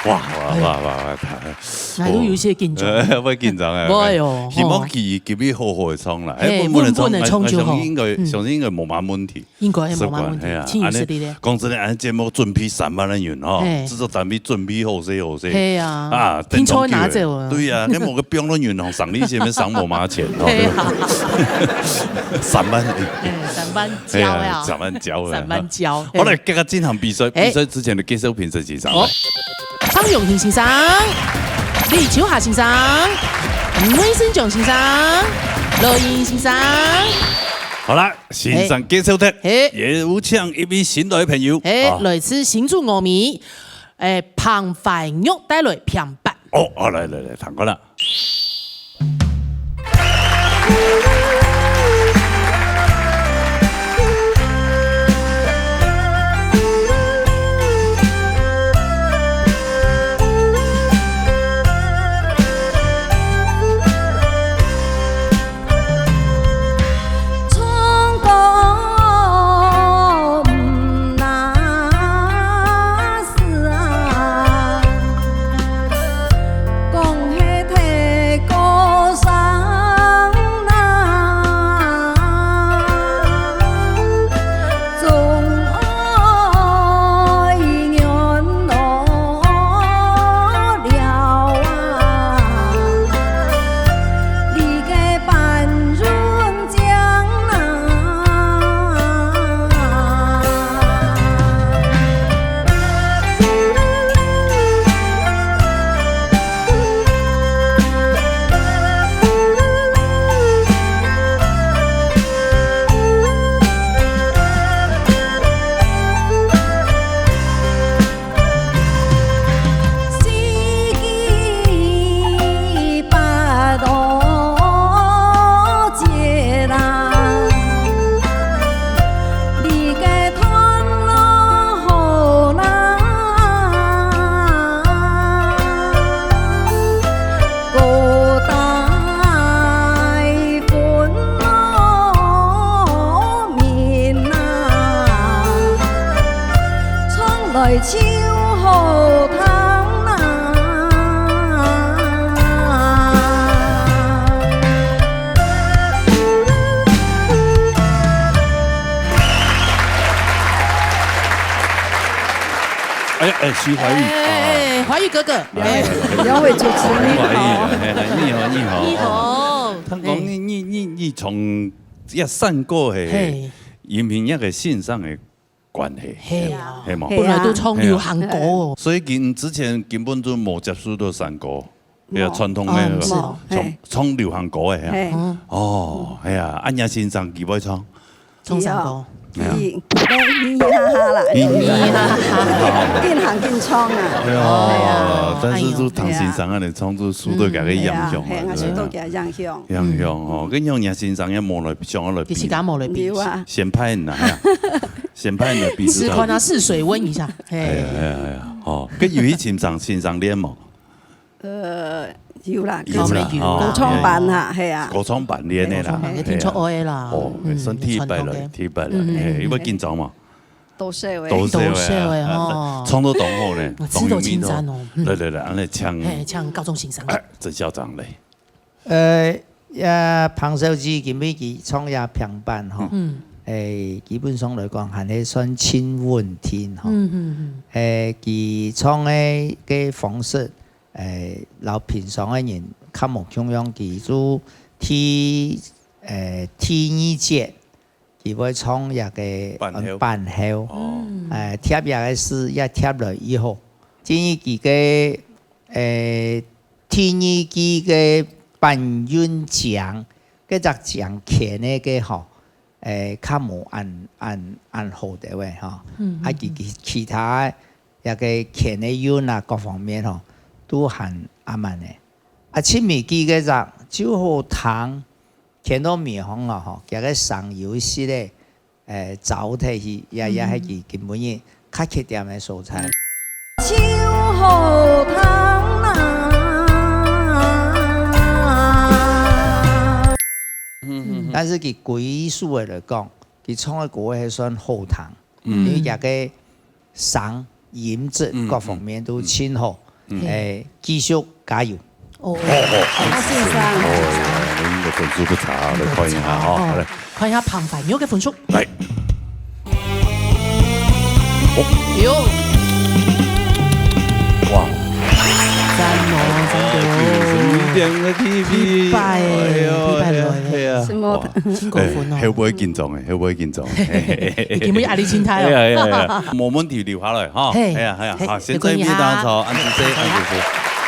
哇哇哇哇哇！哎，都有一些緊張。呃，會緊張哎。會哦，希望佢今日好好个唱啦。嘿，哎，穩穩个唱，穩穩个唱就好。相信應該，嗯。相信應該無麼問題。應該無麼問題，習慣，嘿啊，盡有實力个。按呢，講真个，按呢節目準備三萬个銀哦，嘿。製作單位準備好勢好勢。嘿啊，啊，聽說拿走了。等當久了。對啊，你無个放落銀行，省力先免省無麼錢哦。嘿啊。三萬。哎，三萬交呀。哎呀，三萬交了。三萬交，好嘞，嘿。這個進行比賽，哎。比賽之前的介紹評審先生。好。 張永平先生、李秋霞先生、魏新炯先生、羅英先生。好啦，先生介紹忒，嘿。也有請一位新來个朋友。嘿，啊。來自新竹峨眉，誒，彭懷玉帶來評判。哦，好，來來來，聽看啦。 來就好聽啦。哎呀，哎，徐懷鈺啊。哎，懷鈺哥哥，哎。兩位主持人，你好。懷鈺啊，哎，哎，你好，你好。你好。聽講你，你，你，你從這山歌嘿，嘿。因為那個欣賞的 關係，嘿啊，係無？本來都唱流行歌哦。所以今，之前根本就無接觸到山歌，係啊，傳統个，哦，無，唱，嘿。唱流行歌个，係啊。嘿。哦，係啊，恁樣欣賞佢會唱？唱山歌。係啊。佢，佢，哈哈啦，佢，佢，哈哈。緊行緊唱啊。哎喲，係啊。但是就聽先生恁樣唱，就受到佢个影響啊，嗯。係啊，係啊，對不對？受到佢个影響。影響哦，嗯。跟你講，先生也無來，想要來比。佢自家無來比。有啊。先派人來啊。 先派人來比試看。試看啊，試水溫一下，嘿。哎呀，哎呀，哎呀，哦，該有去欣賞，欣賞練無？呃，有啦，有啦，有啦，哦，歌唱班啊，嘿啊。歌唱班練个啦，歌唱班，嘿。聽出愛啦，哦，嗯，算第一擺了，傳統个。第一擺了，嗯，嗯，嘿，嗯。有無緊張嘛？多少位？多少位啊？多少位哦。啊，唱到當好呢，啊，唱到當有味道。真讚哦，嗯。來，來，來，恁樣請，嘿，請教宗先生。哎，曾校長來。 呃，也彭小姐今晡日佢唱這平板吼，嗯。誒，基本上來講，還係算盡穩定吼。嗯，嗯，嗯。誒，佢唱个，个方式，誒，摎平常个人較無共樣，佢就第，誒，第二節 佢會唱一個，伴後。嗯，伴後。哦。嗯。誒，貼一個字，也貼來以後，至於佢个，誒，第二句个半韻腔，該隻腔牽个个吼，誒，較無恁，恁，恁好个喂吼。嗯，啊，佢，嗯，嗯。佢其他个一個牽个韻啊，各方面吼，都還恁樣个。啊，盡尾句个隻就好聽， 牽到尾項啊吼，佢个聲有一息个，誒，走忒去，也，也係佢根本个較缺點个所在。就好聽啦。嗯，嗯，嗯。但是佢歸屬个來講，佢唱个歌還算好聽，嗯。因為佢个聲、音質各方面都盡好。嗯，嗯，嗯。嗯。誒，繼續加油。哦，好，好，好，好，先生。哦，應該分數不差，來看一下哈，哦，來。看一下彭凡玉个分數。來。哦。有。哇。讚哦，真的哦。九十二點个T P。一百，哎喲，一百來。哎呀，哎呀。什麼？哇。真過分哦。哎，會不會緊張誒？會不會緊張？嘿，嘿，嘿，嘿。你有沒有壓力心態哦？哎呀，哎呀，哎呀。無問題，留下來哈。嘿。哎呀，哎呀，嘿，好，現在面當中，沒關係啊。按住這，按住這。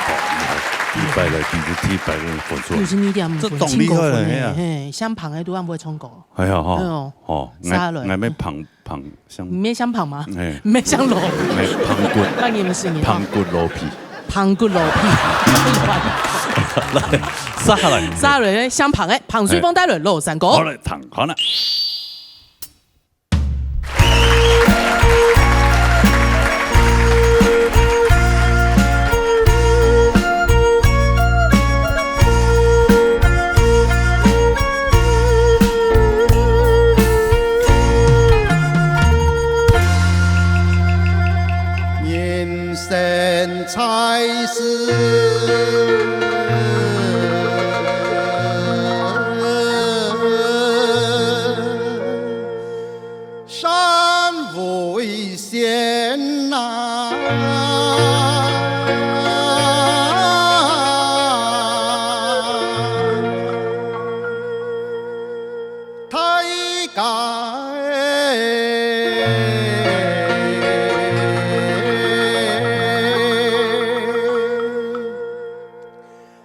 好，一百來，比這一百个分數。九十二點五分，這當厲害了，真過分誒，哎呀。嘿，相旁个都按不會衝過。哎呀，哈，哎喲，哦，啥人？𠊎，𠊎乜旁，旁相，你乜相旁嗎？哎。你乜相羅？哎，旁骨。那你們是你旁骨羅皮。旁骨羅皮。來，下來。下來，相旁誒，彭瑞峰帶來羅山歌。好嘞，聽好了。 人生在世，山危险呐。 大家哎，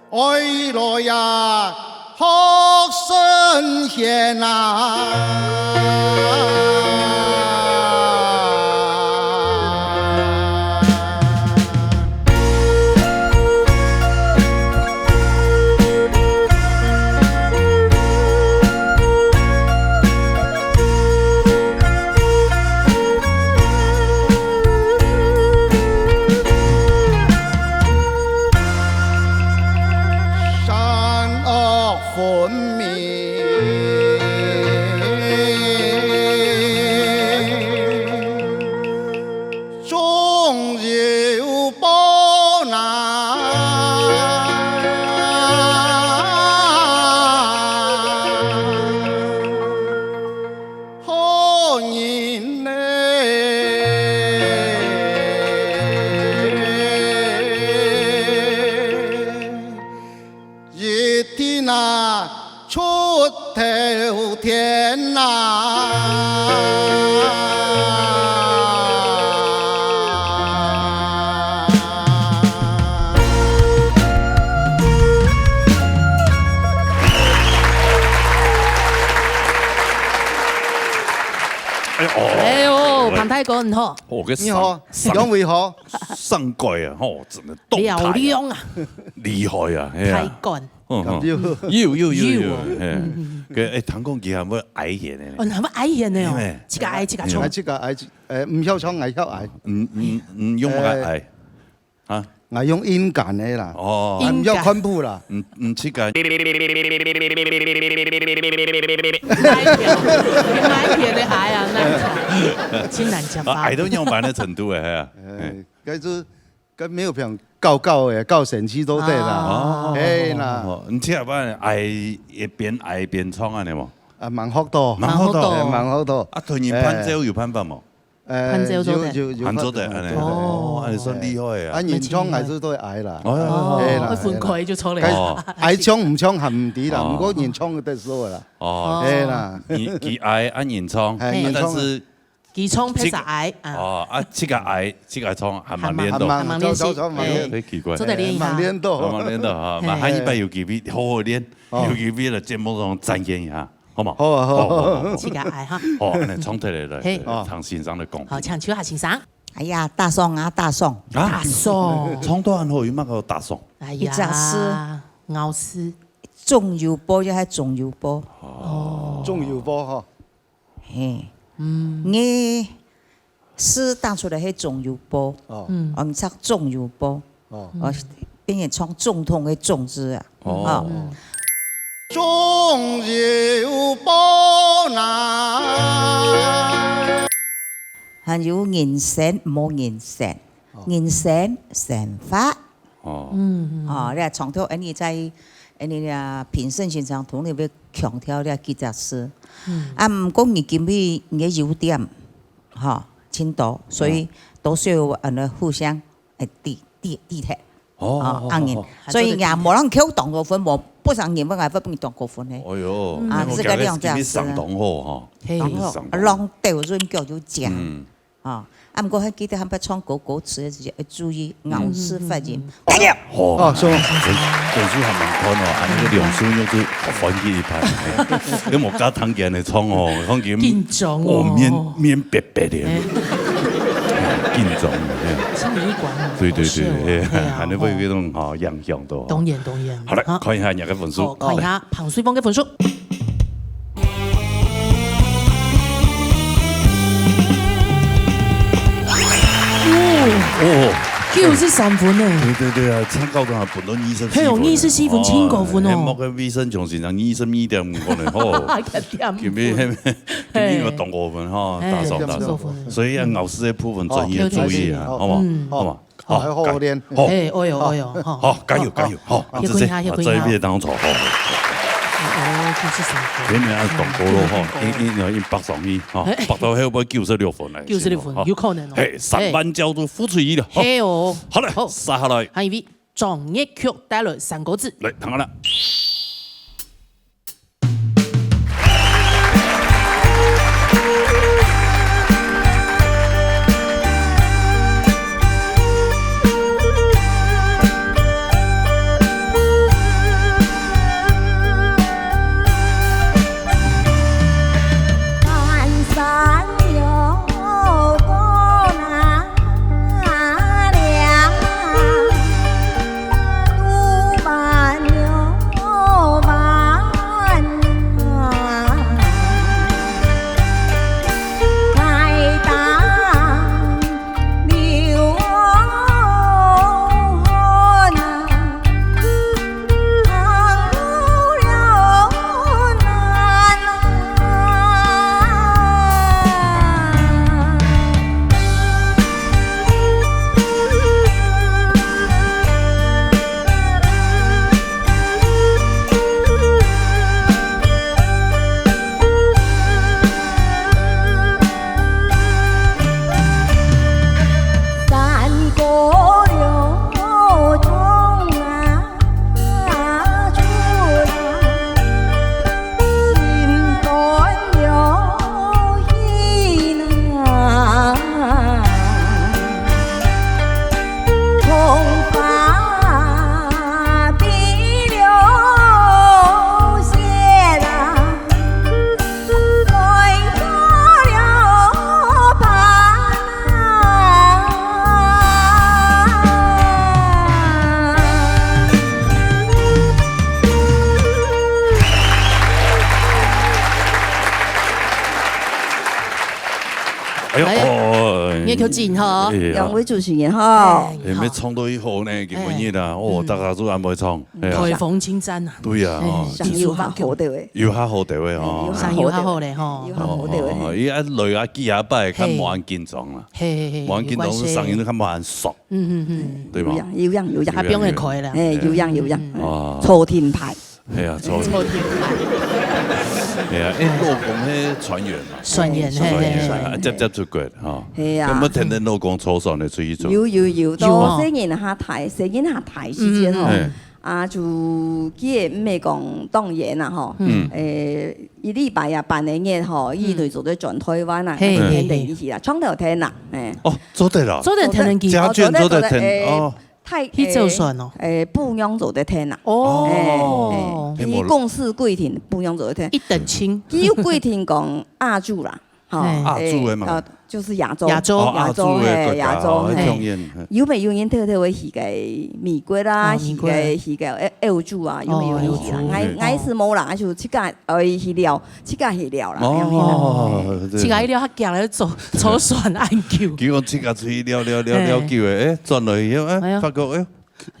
愛來呀，好生現啊！ 善惡分明， 終有報啊，好人呢。 一定啊，出頭天啊！哎喲，哎喲，喂。彭大哥，你好。哦，這你好，上，上，兩位好。上蓋啊，吼，真的動態啊。嘹亮啊。厲害啊，哎呀。太感。 嗯，嗯。感覺有。有，有，有，有，有。嘿。嗯，嗯，嗯。該，哎，聽講佢還會挨弦个呢。哦，還會挨弦个哦。係咩？自家挨，自家唱。哎，自家挨，哎，毋曉唱，𠊎曉挨。嗯，嗯，嗯，用麼个挨？啊？𠊎用音感个啦。哦。啊，毋曉看譜啦。音感。嗯，嗯，自家。挨弦，挨弦个挨啊，那真難講啊，吧？挨到仰般个程度个，係啊。哎，嘿。該就 跟沒有朋友搞搞誒，搞神奇都對啦。哦。嘿啦。哦，你這樣挨，一邊挨一邊唱恁樣無？啊，蠻學到。蠻學到。哎，蠻學到。啊，同人伴奏有辦法無？哎，伴奏做得。有，有，有伴奏得，辦法。恁樣。對，對，對。哦，恁樣算厲害啊。啊，原唱還係對挨啦。哦。嘿啦，會分開就出來。嘿啦。哦。挨唱毋唱還毋知啦，哦。毋過原唱得說啦。哦。嘿啦。佢，佢挨，啊，原唱，嘿，啊，原唱。但是 佢唱別儕挨，啊。哦，啊，自家挨，自家唱，還蠻練到。還蠻，還蠻，還蠻練習，還蠻，還蠻練。哎，忒奇怪。做得練一下。還蠻練到。還蠻練到哈，嘿。嘛，下一擺有機會好好練，哦。有機會來節目中展現一下，好無？好啊，好啊。好，好，好，好。自家挨哈。好，恁樣唱起來，來，嘿。來，聽先生个講。好，請秋霞先生。哎呀，打爽啊，打爽。啊？打爽。唱到恁好，有麼个打爽？哎呀，一隻字。咬字。種油波，就係種油波。哦。種油波哈。 嘿。嗯。𠊎係打出來係種油波。哦。嗯。哦，毋識種油波。哦。哦，變成唱總統个總字啊。哦。哦。嗯。種油波啦。還有人生，無人生。哦。人生，生活。哦。嗯，嗯。哦，你看，常常恁呢在，恁呢啊，評審先生同你會強調這幾隻字。嗯。啊，毋過你今日你个優點，吼，真多，所以哦。都需要，呃，互相，哎，抵，抵，抵貼。哦，哦，哦，恁呢。哦，哦。所以也無人扣當高分，無，不然你們還會分你當高分呢。哎喲，嗯。啊，你看這個量這樣子。今日上當好哈。嘿。當好，上當。啊，浪到人腳就講。嗯。 啊，啊，毋過還記得還捌唱歌歌詞个時節，愛注意咬字發音。嗯。哦，是嗎？總，總是還蠻寬哦，啊，那個兩首又是好翻譯一般，因為我剛聽見你唱哦，看見緊張哦。哦，面，面白白的，哎。緊張，哎。心裡一關哦，對，對，對，好笑哦。哎，哎呀，還能會有一種，哦。哈，影響到，哦。當然，當然。好，來，啊。看一下你的分數。好，看一下彭水峰的分數。 哦，九十三分呢。對，對，對啊，參考中啊，分到二十四分。嘿喲，二十四分，真高分哦。哦，哎，莫怪魏盛強先生二十二點五分呢，吼。一點五分。今日，今日个當高分哈，嘿，打爽，打爽。真高分。所以啊，咬字个部分專業注意啊，哦，好嗎？嗯。好嗎？ 好，好，好，好，好，練。好。哎，哎喲，哎喲，吼。好，加油，好，加油，好，好，這，這，歇睏一下，歇睏一下。這一邊當中，好，好，好。哦，九十三分。前面還當高咯，吼，嗯。硬，硬，硬，硬拔上去，吼，哎。拔到後尾九十六分來，九十六分，吼。有可能哦。嘿，上萬角度付出去了，吼。嘿哦。好了，好。接下來。下一位，張日曲帶來三個字。來，聽好了。 哎喲，哎呀，哦，你要緊吼。哎呀。兩位主持人吼。哎，哎，好。沒唱到一好呢，今晡日啊，哦，哎。大家都恁會唱，哎呀。台風侵佔啊。對呀，哎，哦。聲音有較好的喂。有較好的喂，哦。哎，有較好的喂。聲音有較好咧，吼。有較好的喂。哦，哦，哦，伊啊，來啊，幾下擺，較無恁緊張啦。嘿，嘿，嘿，無恁緊張，有關係。聲音都較無恁爽。嗯，嗯，嗯。對吧？有影，有影，有影。較放得開啦。哎，有影，有影。嗯。哦。坐定牌。 係啊，坐定牌。係啊，欸，老公係船員嘛。船員，船員，係，係，係。啊，輒輒出國，吼。係啊。有無聽到老公坐船个出去做？有，有，有，有哦。都細人較大，細人較大時節吼，嗯，嗯。啊，就佢也毋係講當遠啊，吼。嗯。欸，一禮拜啊，半個月吼，嗯。佢就做得轉台灣啊，係，係，係。天天一起啦，長透天啦，欸。哦，做得啦。做得天天去。家眷做得天，哦，做得，做得，欸，哦。 太，去坐船哦。欸，欸，不用做得天啊。哦。欸，欸，係無？佢公司規定不用做得天。一等親。佢有規定講亞洲啦，吼，嘿。亞洲个嘛。欸，呃，就是亞洲。亞洲。哦，亞洲，亞洲个國家，嘿，亞洲，哦，嘿。中間，嘿。有無有人特特會去个美國啦，哦，美國。去个，去个歐，歐洲啊，有無有人去啦？哦，歐洲。𠊎，𠊎係無啦，就自家，呃，去尞。 自家去尞啦，哦，恁樣去啦。對。自家去尞，較驚咧坐，坐船恁久。結果自家出去尞，尞，尞，嘿。尞久咧，欸，轉來以後，欸，哎呀。發覺，欸，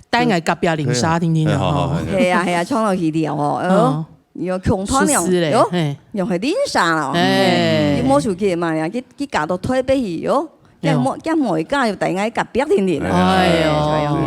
帶𠊎隔壁鄰舍，嘿，聽聽啊，嘿，好，好，吼。嘿。係啊，係啊，衝落去尞哦，哎喲，哦。有共團了，舒適咧，喲，嘿。又係鄰舍了，哎。嘿，佢無手機嘛，佢，佢嫁到台北去，喲。哎喲。該妹，該妹家又在𠊎隔壁定定啊。哎喲，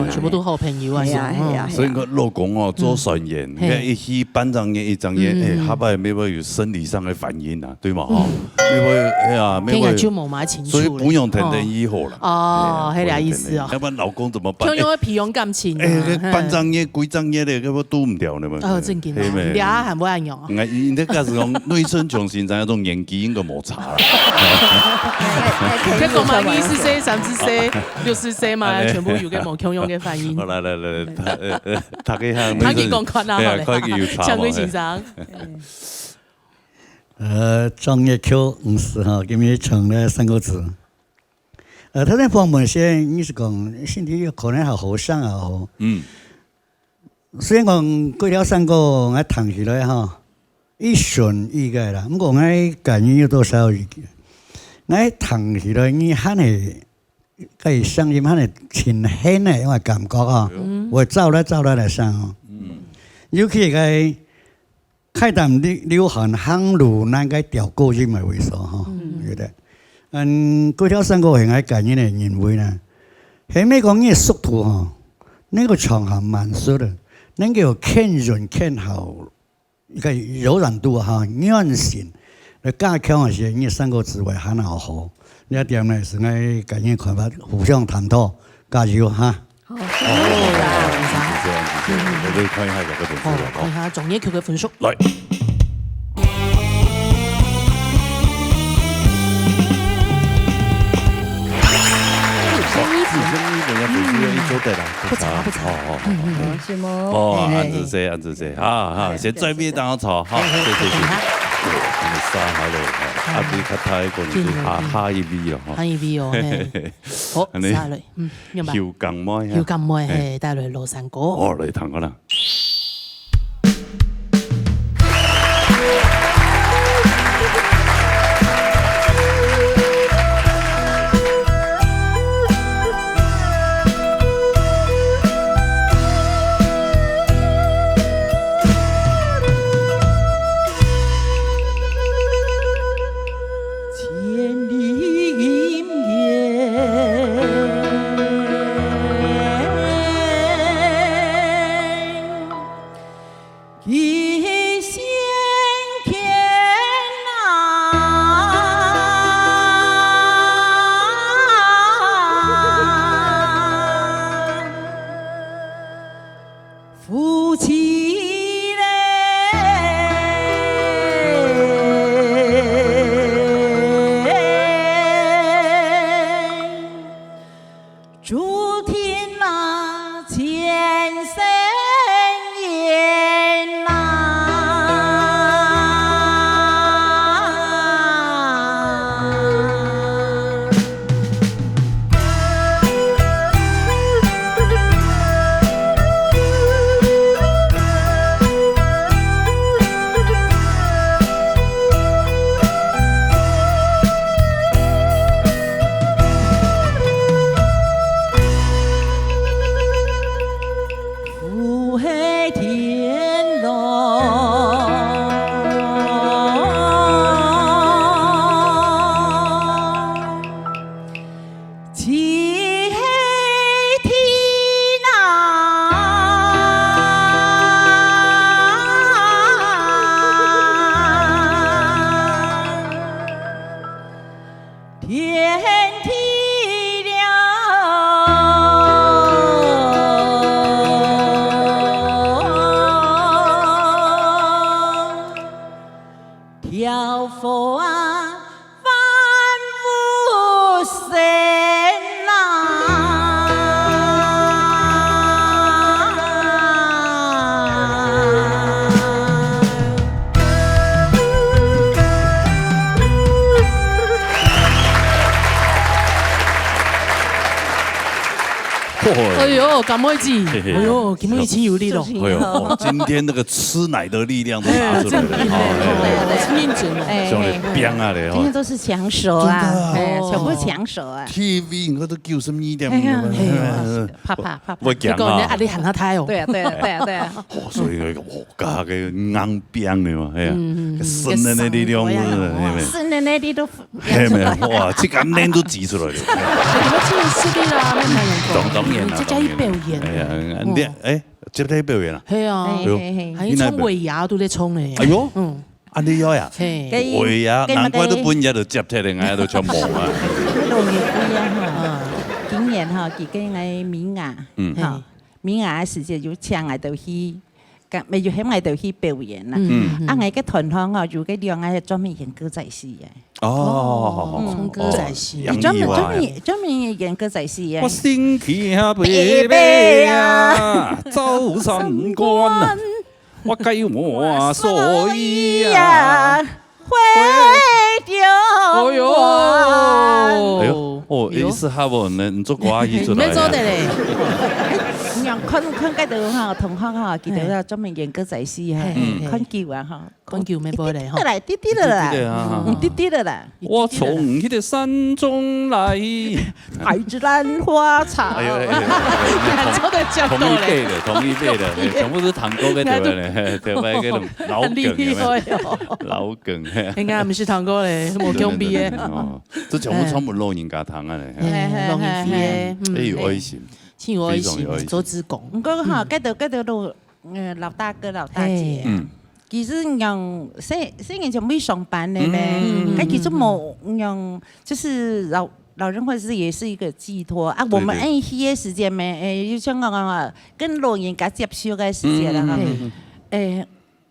哎，全部都好朋友啊，係啊，係啊，係啊。所以講老公哦，做生意，你看一去半隻月、一隻月，哎，下擺乜會有生理上的反應啊，對嘛？吼，乜會，哎呀，乜會，天啊，就無嘛清楚了。所以不用天天醫好了。哦，哎呀，係這意思哦。不用天天醫，要不然老公怎麼辦？就因為培養感情啊。哎，哎，半隻月、幾隻月的，要不都毋掉了嘛。哦，正經哦，係咩？你還會恁樣哦？哎，你這個是講內存中心，咱那種年紀應該無差啦。結果嘛，二十歲、三十歲、六十歲嘛，哎，全部有个無共樣个反應。好，來來來，大，呃，呃，大家看，大家講看啊，哎呀，好嘞。看佢有差無？向輝先生。呃，專業Q毋係哈，今日唱了三個字。呃，頭先訪問時，你係講身體可能還好，聲也好。嗯。 雖然講幾條山歌𠊎聽起來吼，一順意个啦，毋過𠊎感覺有多少意見。𠊎聽起來，你還係，該聲音還係清顯个，𠊎感覺啊，嗯。會走來走來來聲吼。嗯。尤其該開淡流，流汗行路，那個調高音个位所吼，嗯。有的。嗯，幾條山歌係𠊎感覺个認為呢，係毋係講你个速度吼，那個唱還慢些个， 能夠牽韌牽好，該柔軟度哈，韌性，來加強一些，你三個字會還好好。這點呢，係𠊎個人看法，互相探討，加油哈。好，謝謝。哦，是這樣子，是這樣子，我們看一下這個分數了，好，看一下專業Q个分數。來。 哦，自身日本要粉丝要一周的啦，不差，不差。哦，哦，哦，嗯，嗯，嗯。哦，恁仔細，恁仔細，哈，哈，先轉面當好炒，哈，謝謝，謝謝。對，恁仔細，哈嘍，哈，啊，你看他一個，你就哈，哈一味哦，哈。哈一味哦，嘿。好，恁仔，下來，嗯，明白。有感冒呀。有感冒，嘿。嘿，帶來老山歌。哦，來，聽看啦。 千里云烟，一线牵呐。 夫妻嘞，注定那前生缘呐。哎呦，感冒劑，嘿嘿。哎呦，感冒劑有力咯。哎呦，哦，今天那个吃奶的力量都拿出来了，哎，真的，哦，哎，哎，真的，哎，兄弟，哎，哎，拼啊嘞，哦。今天都是抢手啊，真的啊。哎，全部抢手啊。T V 你看都九十二点五，哎呀，哎，哎，哎，啪啪啪啪。我讲啊。你讲你压力很大哦。对啊，对啊，对啊，对啊。哦，所以那个，哦，加个硬拼的嘛，哎呀，嗯，嗯，嗯，生的那力量，个嗓子啊，哎，哎，哎。生的那力都 嘿，没有，哇，这个奶都挤出来了。什么近视力啦，那没有当，当然啦，这叫一表演。当然啦。哎呀，你，哇。哎，接待表演啊？嘿啊，哎，哎呦。嘿，嘿。还冲尾牙都在冲嘞。哎呦，嗯。啊，你有呀？嘿。尾牙，跟，跟那个难怪都分人家都接待的，人家都全忙啊。那个也不一样哈。嗯。今年哈，佢跟个米雅，嗯。哈，米雅的时间有请来的去 个，乜有喊𠊎兜去表演啦。嗯，嗯。啊，𠊎个團項吼，有个兩个專門演歌仔戲个。哦，嗯。唱歌仔戲。哦，專門，專門，專門演歌仔戲个。我身騎白马啊，走三關啊，我解我所以啊。 回头哎呦，望。哎呦，哦，哎呦。意思哈，我能做歌仔戏出来啊。你要做的嘞。你看，看个都哈，同学哈，佢兜要专门演歌仔戏哈，嘿，嘿，嘿。看久啊哈。看久没播嘞哈。滴滴的啦，滴滴的啦。滴滴的啊。嗯，滴滴的啦。我从那个山中来。 开着兰花草。哎呦，哎呦，哎呦，哎呦，同一辈的，同一辈的，嘿，全部是堂哥个，对不对？嘿，对不对？那种老梗，有没有？很厉害哦。老梗，嘿。应该毋是堂哥嘞，無共輩个。真的，真的，哦，這全部全部老人家堂啊嘞，嘿。嘿，嘿，老人家，嘿，嘿。嗯，哎，有愛心，真有愛心，非常有愛心。做志工。毋過哈，嗯。該兜，該兜都，呃，老大哥、老大姐。嘿。嗯。 其實講，細，細人全部上班了咩？嗯，嗯，嗯，嗯。該其實無講，就是老，老人或者是也是一個寄託啊。對，對。我們恁樣个時間咩，誒，就像講啊，跟老人家接觸个時間了哈。嗯，嗯，嗯，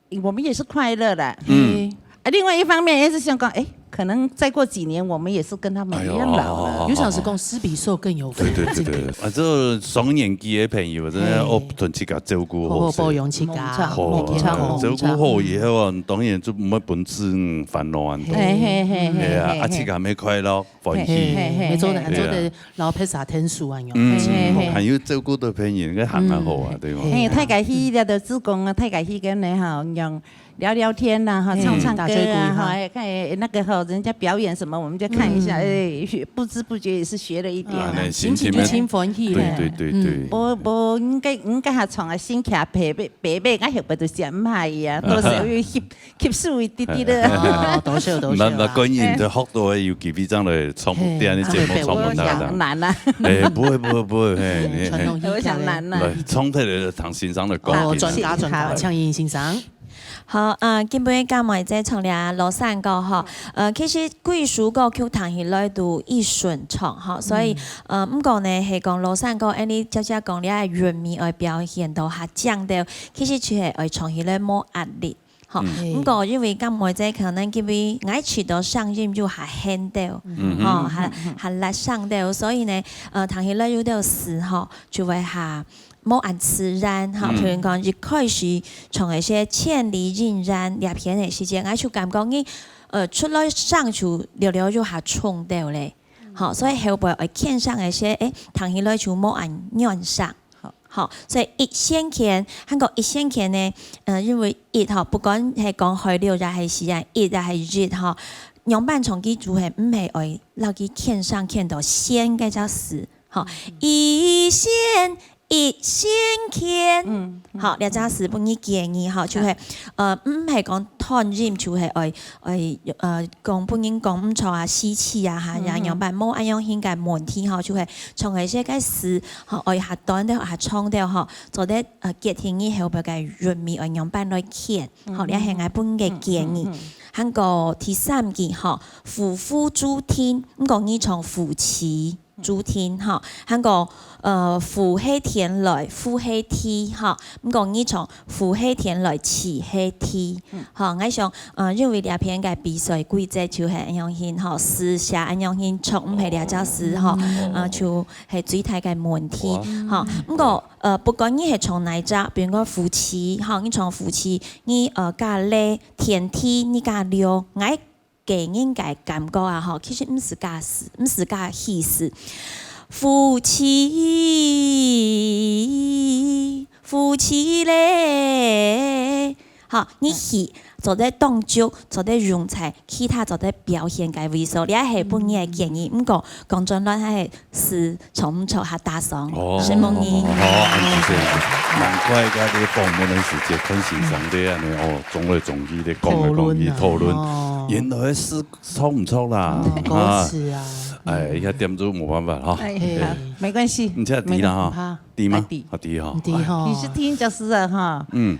嗯。誒，我們也是快樂的。嗯。啊，另外一方面也是想講，誒，可能再過幾年，我們也是跟他們一樣老了。哎呦。有想是講施比受更有福。對，對，對，對。啊，這雙年紀的朋友，真的，哎。哦，同自家照顧好，好好保養自家。好，好，好，好，照顧好以後啊，當然就毋會分子女煩惱恁多。嘿，嘿，嘿，嘿，係啊，嘿，啊，自家乜快樂，歡喜。嘿，嘿，嘿，嘿，做得，嘿。做得，然後拍啥天數啊，有。嗯，嘿，嘿，嘿。還有照顧到朋友，該還蠻好啊，嗯。對嗎？嘿，大家去了都志工啊，大家去跟你吼，用 聊聊天呐，哈，嘿，唱唱歌啊，打嘴鼓哈。哈，哎，看，哎，那個哈，人家表演什麼，我們就看一下，嗯。哎，學，不知不覺也是學了一點啊。啊，那心情，心情就真歡喜咧。對，對，對，對。嗯。無，無，應該，應該還唱啊，身騎白馬，白馬，𠊎後背都想毋下去啊，到時候又吸，吸收一滴滴的。哦，多謝，多謝啦。那，那觀音就學到有機會這樣來唱，嘿，這樣的節目唱分大家。有點難啊。哎，不會，不會，不會，嘿，嘿，嘿。傳統戲曲咧。有點難啊。來，唱起來，唐先生來講。哦，專家，專家，好。請葉先生。 好，呃，今晡日佮妹仔唱了老山歌吼，呃，其實幾首歌曲聽起來都異順暢吼，所以，嗯。呃，毋過呢，係講老山歌，恁呢姐姐講了韻味愛表現到較靚兜，其實就係愛唱起來無壓力，吼。嗯。毋過因為佮妹仔可能因為𠊎試著聲音就較顯兜，嗯。吼，較，較辣聲兜，所以呢，呃，聽起來有兜詞吼，就會較 無恁自然，吼，嗯。譬如講一開始唱个係千里姻緣，這片个時節，𠊎就感覺你，呃，出來聲就略略又較重兜咧，吼，所以後背愛牽上个係，誒，聽起來就無恁軟聲，吼，所以一線牽，還過一線牽呢，呃，因為一吼，不管係講海陸也係四縣，一也係一吼，仰般唱佢就係毋係愛摎佢牽上牽到線該隻字，吼，一線 一線牽。嗯，嗯。好，這隻字分你建議哈，就係，呃，毋係講斷音，就係愛，愛，呃，講分人講毋著啊，死去啊，哈，嗯，嗯。仰般，無恁樣形个問題哈，就係從該些个字，哈，愛較短兜，較長兜哈，做得，呃，決定你後背个韻味愛仰般來牽，好，嗯，這係𠊎分个建議。嗯，嗯，嗯。還過第三句哈，夫婦注定，毋過你唱夫妻 注定吼，還過，呃，夫係天來，婦係地吼，毋過你唱夫係天來，妻係地，吼，𠊎想，呃，因為這片个比賽規則就係恁樣形吼，字寫恁樣形，唱毋係這隻字吼，呃，就係最大个問題，吼。毋過，呃，不管你係唱哪隻，比如講夫妻，吼，你唱夫妻，你，呃，加了，天地，你加了，𠊎 个人个感覺啊，吼，其實毋係該字，毋係該意思。夫妻，夫妻咧。好，你去做得當足，做得用在其他做得表現个位所，這係本人个建議。毋過講轉來，還係試著毋著較打爽，哦，承蒙你。哦，哦，哦，恁仔細，難怪佢訪問个時節，看先生咧恁仔，哦，衝來衝去咧，講來講去，討論啊，討論，哦。原來係 著毋著啦，嗯，歌詞啊。哎，這點就無辦法哈。哎，對。好，沒關係，你這知啦哈？沒關係，知嗎？知。啊，知哈。知哈。你是聽就是啊哈。嗯。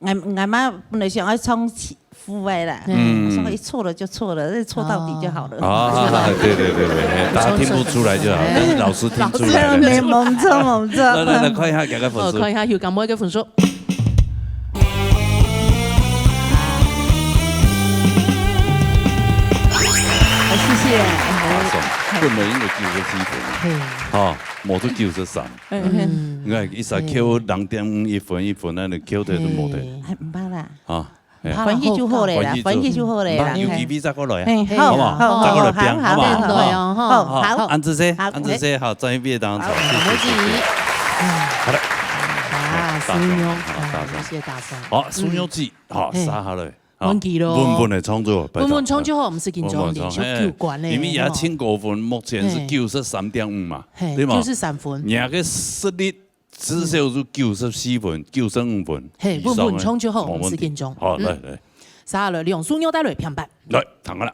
俺，俺媽本來想要唱副的啦，嗯。想一錯了就錯了，錯到底就好了。啊，對對對對，嘿，大家聽不出來就好，哎。但是老師聽出來了。老師聽不出來。沒，無錯，無錯。來來來，看一下，給個分數。哦，看一下，有感冒一個分數。 好，謝謝。打爽，本來應該九十四分啊。嘿。吼，無到九十三。嗯。你看，一下扣零點五，一分，一分，恁樣扣忒都無忒。嘿。哎，毋怕啦。啊，嘿。毋怕啦，歡喜就好咧啦，歡喜就好。歡喜就好咧啦。嘿。有機會再過來啊。嘿，好，好不好？好，再過來拼，好，好，好不好？好，好，好，好。恁仔細，好，恁仔細，好，專業當中，好，謝謝，謝謝。好了。啊，打爽，蘇妞，好，打爽。哎，謝謝打爽。好，蘇妞姐，好，嘿。殺下來。 好，穩健咯。穩穩个創作，拜託。穩穩創作好，毋使緊張，穩穩創，連續九關咧，嘿，因為也盡高分，目前係九十三點五嘛，嘿，對嗎？九十三分。你个實力至少係九十四分、九十五分以上个，嘿，穩穩創作好，無問題。毋使緊張。好，嗯。來，來。殺下來，兩組妞帶來評判。來，聽下啦。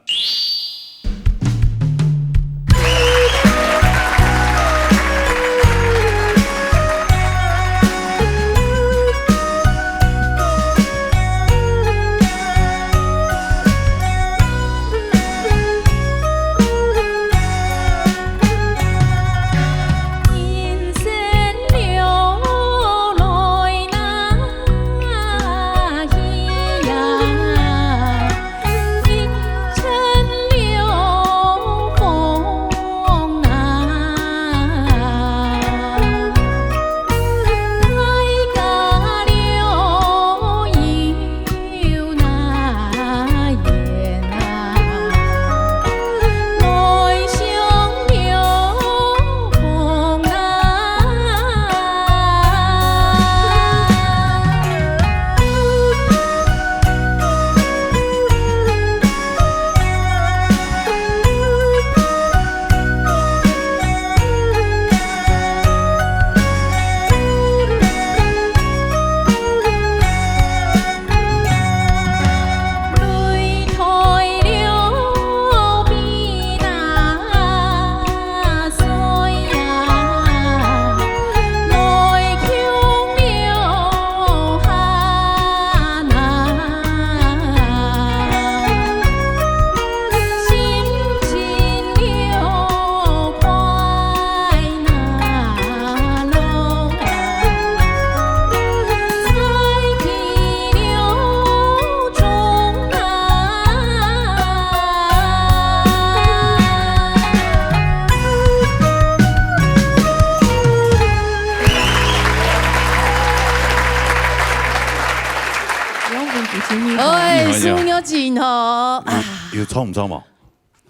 哎，蘇妞姐吼，啊。有，有唱毋唱無？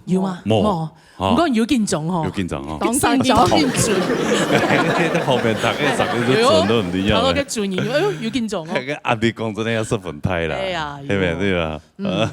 有嗎？無。無。啊。毋過有緊張吼。有緊張吼。當緊張。在後面大概三個字準都毋一樣。哎喲，頭腦个主人，哎喲，有緊張哦。該個壓力講真个愛十分大啦。哎呀，對不對？有。對吧？嗯。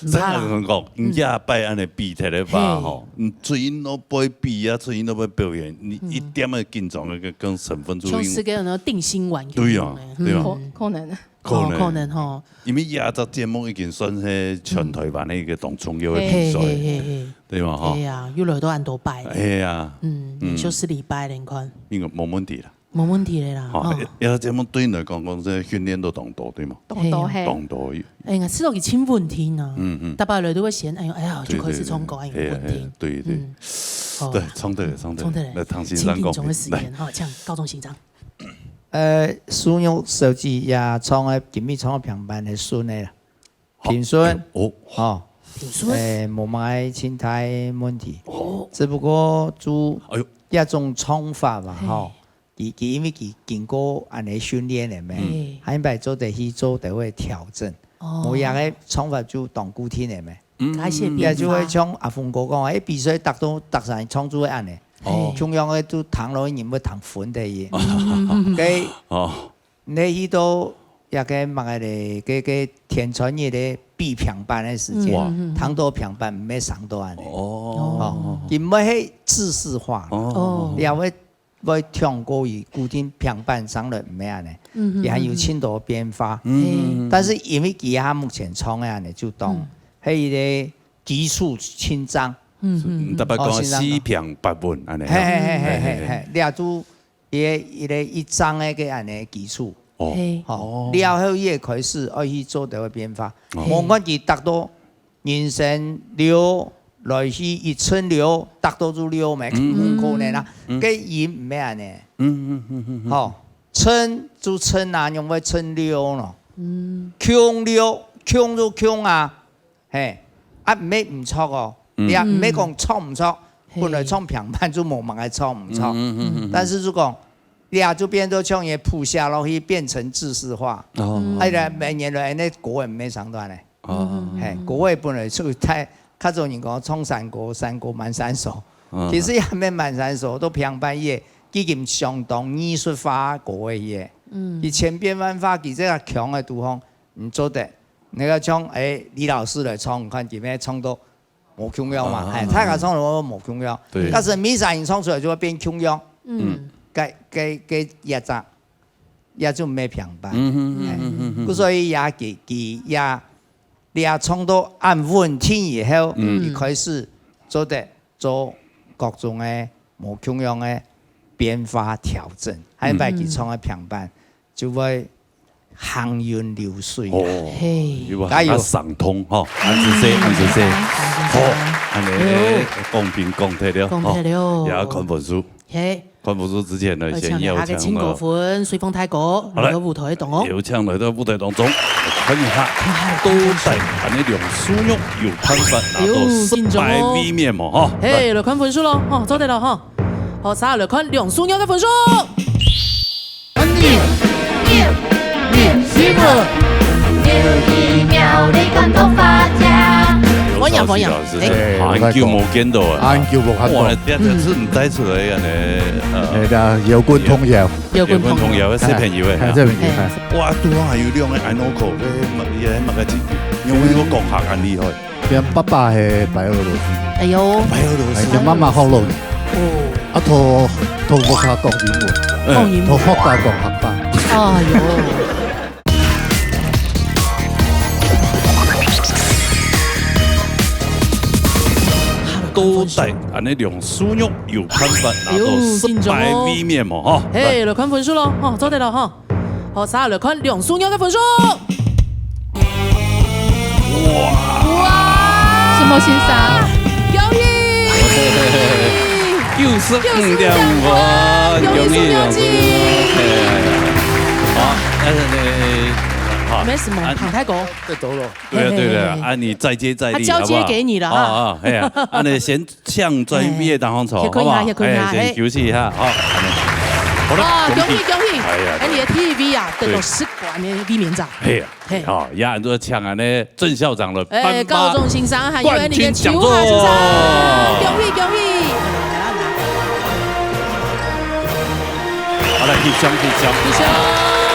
所以𠊎同你講，嗯。你這擺恁樣比忒个話吼，嘿。你最近都毋會比啊，最近都毋會表演，你一點仔緊張个，跟身份就像係个那定心丸一樣。對啊，對啊。嗯。可，可能。可能。哦，可能吼。因為這隻節目已經算係全台灣个一個當重要个比賽，嘿，嘿，嘿，嘿。對嘛，吼？對啊，又來到恁多擺。哎呀，嗯，嗯。也就十禮拜了，你看。應該無問題啦。 無問題个啦，吼，哦。這，這節目對你來講，講這訓練都當多，對嗎？當多，嘿。嘿。當多。哎呀，試著佢盡穩定啊。嗯，嗯。逐擺來都會先，哎喲，哎呀，就開始唱歌，對，對，對。哎，穩定。嘿，嘿，對，對。嗯。好。對，唱得了，唱得了。唱得了。來，聽先生講。盡緊張个時間，來。吼，請教宗先生。呃，蘇妞小姐也唱个，今晡日唱个評判係順个啦。 平順。哦。吼。平順。誒，無麼个盡大問題。哦。只不過就，哎喲。這種唱法嘛，嘿。吼，佢，佢因為佢經過恁樣訓練个咩，嗯。下一擺做得去做得會調整。哦。無這个唱法就當固定个咩。嗯。也就會像阿峰哥講，誒，比賽逐到，逐儕唱就會恁樣。哦。共樣个都聽落人會聽昏个耶。該哦。你去到該个麼个咧，該个天穿日个比平板个時間，哇。聽到平板毋係聲到恁呢。哦。哦，佢毋會係制式化。哦。也會，會唱歌以固定平板聲落毋係恁呢。嗯。佢還有盡多變化。嗯。但是因為佢下目前唱个恁呢，就當，嗯。係一个基礎盡正。嗯。特別講四平八穩恁呢。嘿，嘿，嘿，嘿，嘿，嘿，這就 一个，一个一張个个恁呢基礎。哦。嘿。吼，哦。了後伊會開始愛去做這个變化。哦。無管佢達到人生六，來去一層六，達到就六咩，嗯。無可能啦。嗯。該音毋係恁呢。嗯，嗯，嗯，嗯，嗯。吼，層就層啊，仰會層六咯？嗯。共六，共就共啊。 嘿，啊，毋係毋著哦，嗯。也毋係講著毋著，嘿。本來唱平板就無麼个著毋著。嗯，嗯，嗯，嗯。但是就講，這就變做像个譜寫落去變成制式化。哦。啊，原來恁呢歌也毋係上段咧。哦。嘿，歌也本來就太，較早人講唱山歌，山歌滿山首。嗯。其實也毋係滿山首，都平板也已經相當藝術化个歌个。嗯。佢千變萬化，佢這个腔个地方， 毋做得。你看像，欸，李老師來唱，你看佢乜唱到無共樣嘛，啊。欸，大家唱到無共樣。對。但是每儕人唱出來就會變共樣。嗯。該，該，該也隻，也就毋係平板。嗯哼，嗯哼，嗯哼。故所以也佢，佢也，也唱到恁穩定以後，嗯。佢開始做得做各種个無共樣个變化調整，下一擺佢唱个平板， 就會行雲流水啊。哦，嘿。又會加油。行到上通吼，恁仔細，恁仔細。好，恁呢，講評講忒了，講忒了。吼，也要看分數。嘿。看分數之前呢，而且呢，先邀請了，還有个陳國芬、隨風大哥，好，來。來到舞台當中哦。邀請來到舞台當中，看一下，到底恁呢兩輸肉有辦法拿到哎呦，緊張哦。失敗避免無，吼。嘿，來。來看分數咯，吼，做得了，吼。好，續來看兩輸肉个分數。 歡迎，歡迎。老師，哎，恁久無見到啊。恁久無看到。哇，這，這係毋帶出來个呢，呃，哎，對啊，搖滾童謠。搖滾童謠。搖滾童謠个小朋友哎，哎，小朋友，哎。哎。哇，拄好還有兩个I know call，哎，麼，也麼个，因為我講客恁厲害。 佢爸爸係白俄羅斯，哎喲。白俄羅斯。哎，佢媽媽福佬。哦。啊，同，同屋下講英文，嗯。講英文。同屋下講客話。哎喲。到底恁呢兩輸肉有辦法拿到失敗避免無？哎喲，緊張哦。吼，嘿，來。來看分數咯，吼，做得了，吼。 好，續來看兩輸肉个分數。哇！哇！什麼先生？恭喜！九十五點五分，恭喜，恭喜，恭喜！恭喜，恭喜！好，但是呢，好，沒什麼，啊，唐太公。太多了。對啊，對啊，嘿，嘿，嘿。啊，你再接再厲，他交接給你了哈。好不好？啊，啊，哎呀，啊，你先 請轉去別个地方坐，好不好？歇睏一下，歇睏一下，哎，先休息一下，好，恁呢。好了，啊，恭喜，恭喜！哎呀，哎，你个第一位啊，得到十萬个避免獎。嘿啊，嘿。哦，也恁多請恁呢，鄭校長了，哎，高中先生，還有恁呢个秋華先生，冠軍講座。恭喜，恭喜！好，來，翕相，翕相。翕相。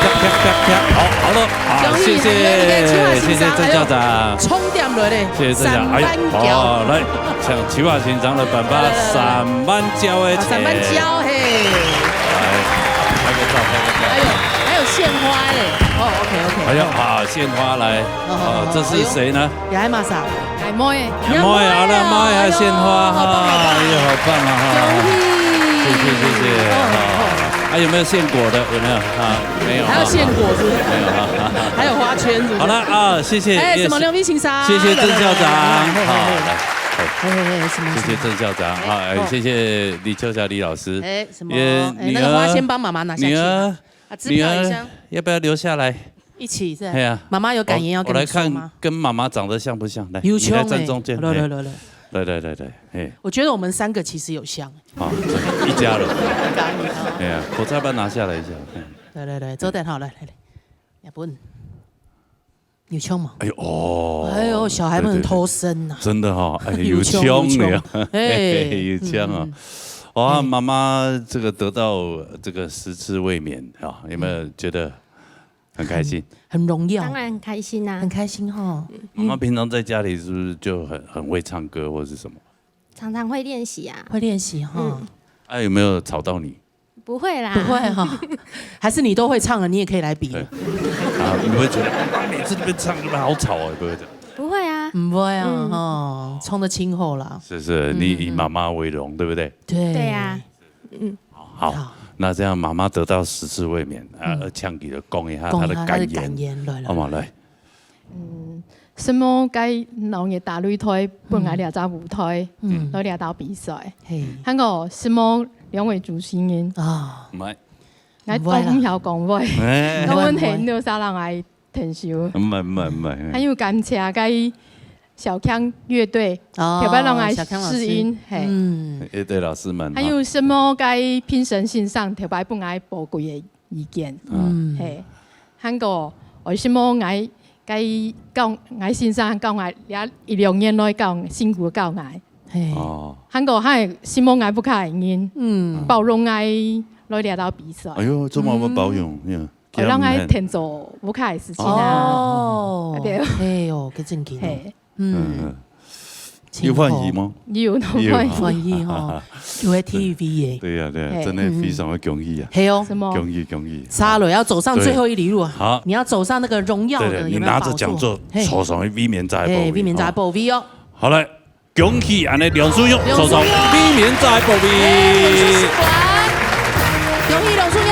啪，啪，啪，啪。好，好了，啊，恭喜，謝謝，還有恁呢个秋華先生，謝謝鄭校長。哎喲，衝點來咧。 謝謝大家。哎呦，三萬條。哦，來，請秋華先生來頒發三萬條个錢。啊，三萬條，嘿。來，拍個照，拍個照。哎喲，還有鮮花嘞。哦，OK，OK。哎喲，啊，鮮花來。哦，哦，哦，這是誰呢？哎喲，也還蠻少。哎，妹。哎，妹，好了，妹，還有鮮花哈，哎喲，好棒啊，哎喲，好棒啊哈。恭喜。謝謝，謝謝。哦，哦。啊，有沒有獻果的？有沒有？啊，沒有哈。還要獻果是不是？沒有哈。還有花圈是不是？好了啊，謝謝，哎，也是，什麼兩位先生？ 謝謝鄭校長，好，來，來，來，來，來，來，來，什麼，謝謝鄭校長，好，哎，什麼？哎，哦。謝謝李秋霞李老師。哎，什麼？也，哎，女兒，那個花先幫媽媽拿下去。女兒，啊，支票一箱。女兒，要不要留下來？一起是吧？哎呀，媽媽有感言要跟你說嗎？我，我來看跟媽媽長得像不像，來，有像欸。你來站中間，來，來，哎。來，來，來，來，嘿。我覺得我們三個其實有像。啊，對，一家人。哎呀，口罩要不要拿下來一下？哎。來，來，來，坐等好，來，來，來。也不能。 有像嗎？哎喲，哦，哎喲，小孩們很偷生吶。對，對，對，真的哈，哎，有像，有像，有像。哎，有像啊。嗯。哇，嗯。妈妈这个得到这个十次卫冕啊，有没有觉得很开心？很荣耀。当然很开心啊。很开心吼。妈妈平常在家里是不是就很，很会唱歌或是什么？常常会练习啊。会练习哈。嗯。啊，有没有吵到你？不会啦。不会哈。还是你都会唱了，你也可以来比。对。啊，你会觉得，啊，每次这边唱，这边好吵哦，会不会这样？不会啊。不会啊，嗯。吼，唱得清楚啦。是，是，你以妈妈为荣，嗯。对不对？对。对啊。嗯。好，好。那这样妈妈得到十次卫冕，啊，嗯。唱给她讲一下她的感言。讲一下她的感言，来，来，好吗？来。来。嗯，承蒙𠊎老爷打擂台，分𠊎這隻舞台，嗯。來這兜比賽。嘿。還有承蒙兩位主持人。啊。毋係。𠊎都毋曉講話，哎。都問題你有啥人愛 天秀。毋係，毋係，毋係，嘿。還有感謝該小強樂隊，哦，特別讓𠊎小強老師。試音，嘿。嗯。樂隊老師們，還有承蒙該評審先生，特別分𠊎寶貴个意見。嗯。嘿。還過，為什麼𠊎該教，𠊎先生教𠊎，這一兩年來教，辛苦教𠊎。嘿。哦。還過，還承蒙𠊎屋下个人，嗯。包容𠊎來這兜比賽。哎喲，做麼个包容，嗯。呀。 哦，讓𠊎天做屋下个事情啊。哦。對。哎喲，該正經哦。嘿。嗯。嗯。有歡喜嗎？有，有歡喜。有啊。歡喜吼，有个T V的。對呀，對呀，嘿。真的非常的恭喜啊。嗯。嘿哦。什麼？恭喜，恭喜。沙磊要走上最後一里路啊。好。你要走上那個榮耀的，對，對，有沒有把握？你拿著獎座，嘿。坐上去，衛冕再報。嘿，衛冕再報位哦。好，來。 恭喜恁呢梁淑蓉，梁淑蓉。坐上衛冕再報位。恭喜梁淑蓉。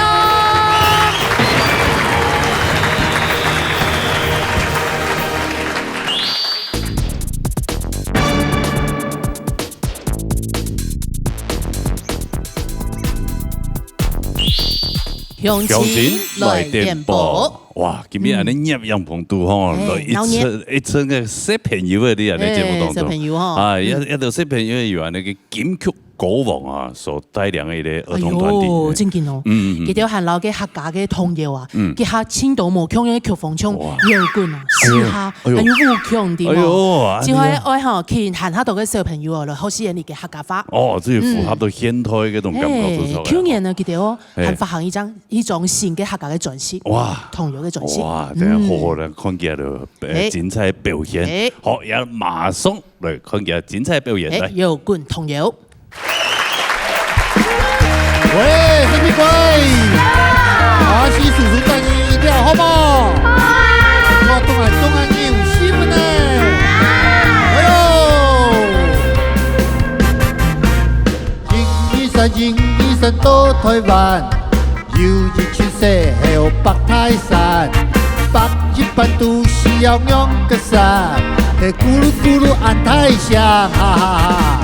鄉親來電報。鄉親來電報。 哇，今日恁呢熱陽光肚吼，嗯。來一陣，嘿，鬧熱。一陣个小朋友个，你恁呢節目當中。嘿，小朋友吼。啊，也，嗯。也有小朋友有恁呢个金曲歌王啊，所帶領个一个兒童團體。哎喲，正經哦。嗯，嗯，嗯。佢兜還摎个客家个童謠啊，嗯。結合盡多無共樣个曲風，像搖滾啊、哇。嘻哈，哎喲。還有舞曲，對無？哎喲，啊，就係愛吼，吸引還較多个小朋友哦，來學習恁呢个客家話。哦，這个符合到現代个該種感覺，嗯。不錯个。嘿，去年呢，佢兜哦， 嘿。還發行一張，一張新个客家个專輯，哇。童謠个專輯。哇，等下好好來看佢兜，呃，嘿。精彩表現。嘿。好，也馬上來看佢精彩表演，嘿，來。搖滾童謠。喂，什麼鬼？啊，是叔叔帶你一條，好無？好啊。我當然當然有心呢。啊。哎喲。 一二三，一二三，到臺灣，有一群細猴爬大山，爬一半都是要仰結煞，嘿，咕嚕咕嚕恁大聲，哈哈哈。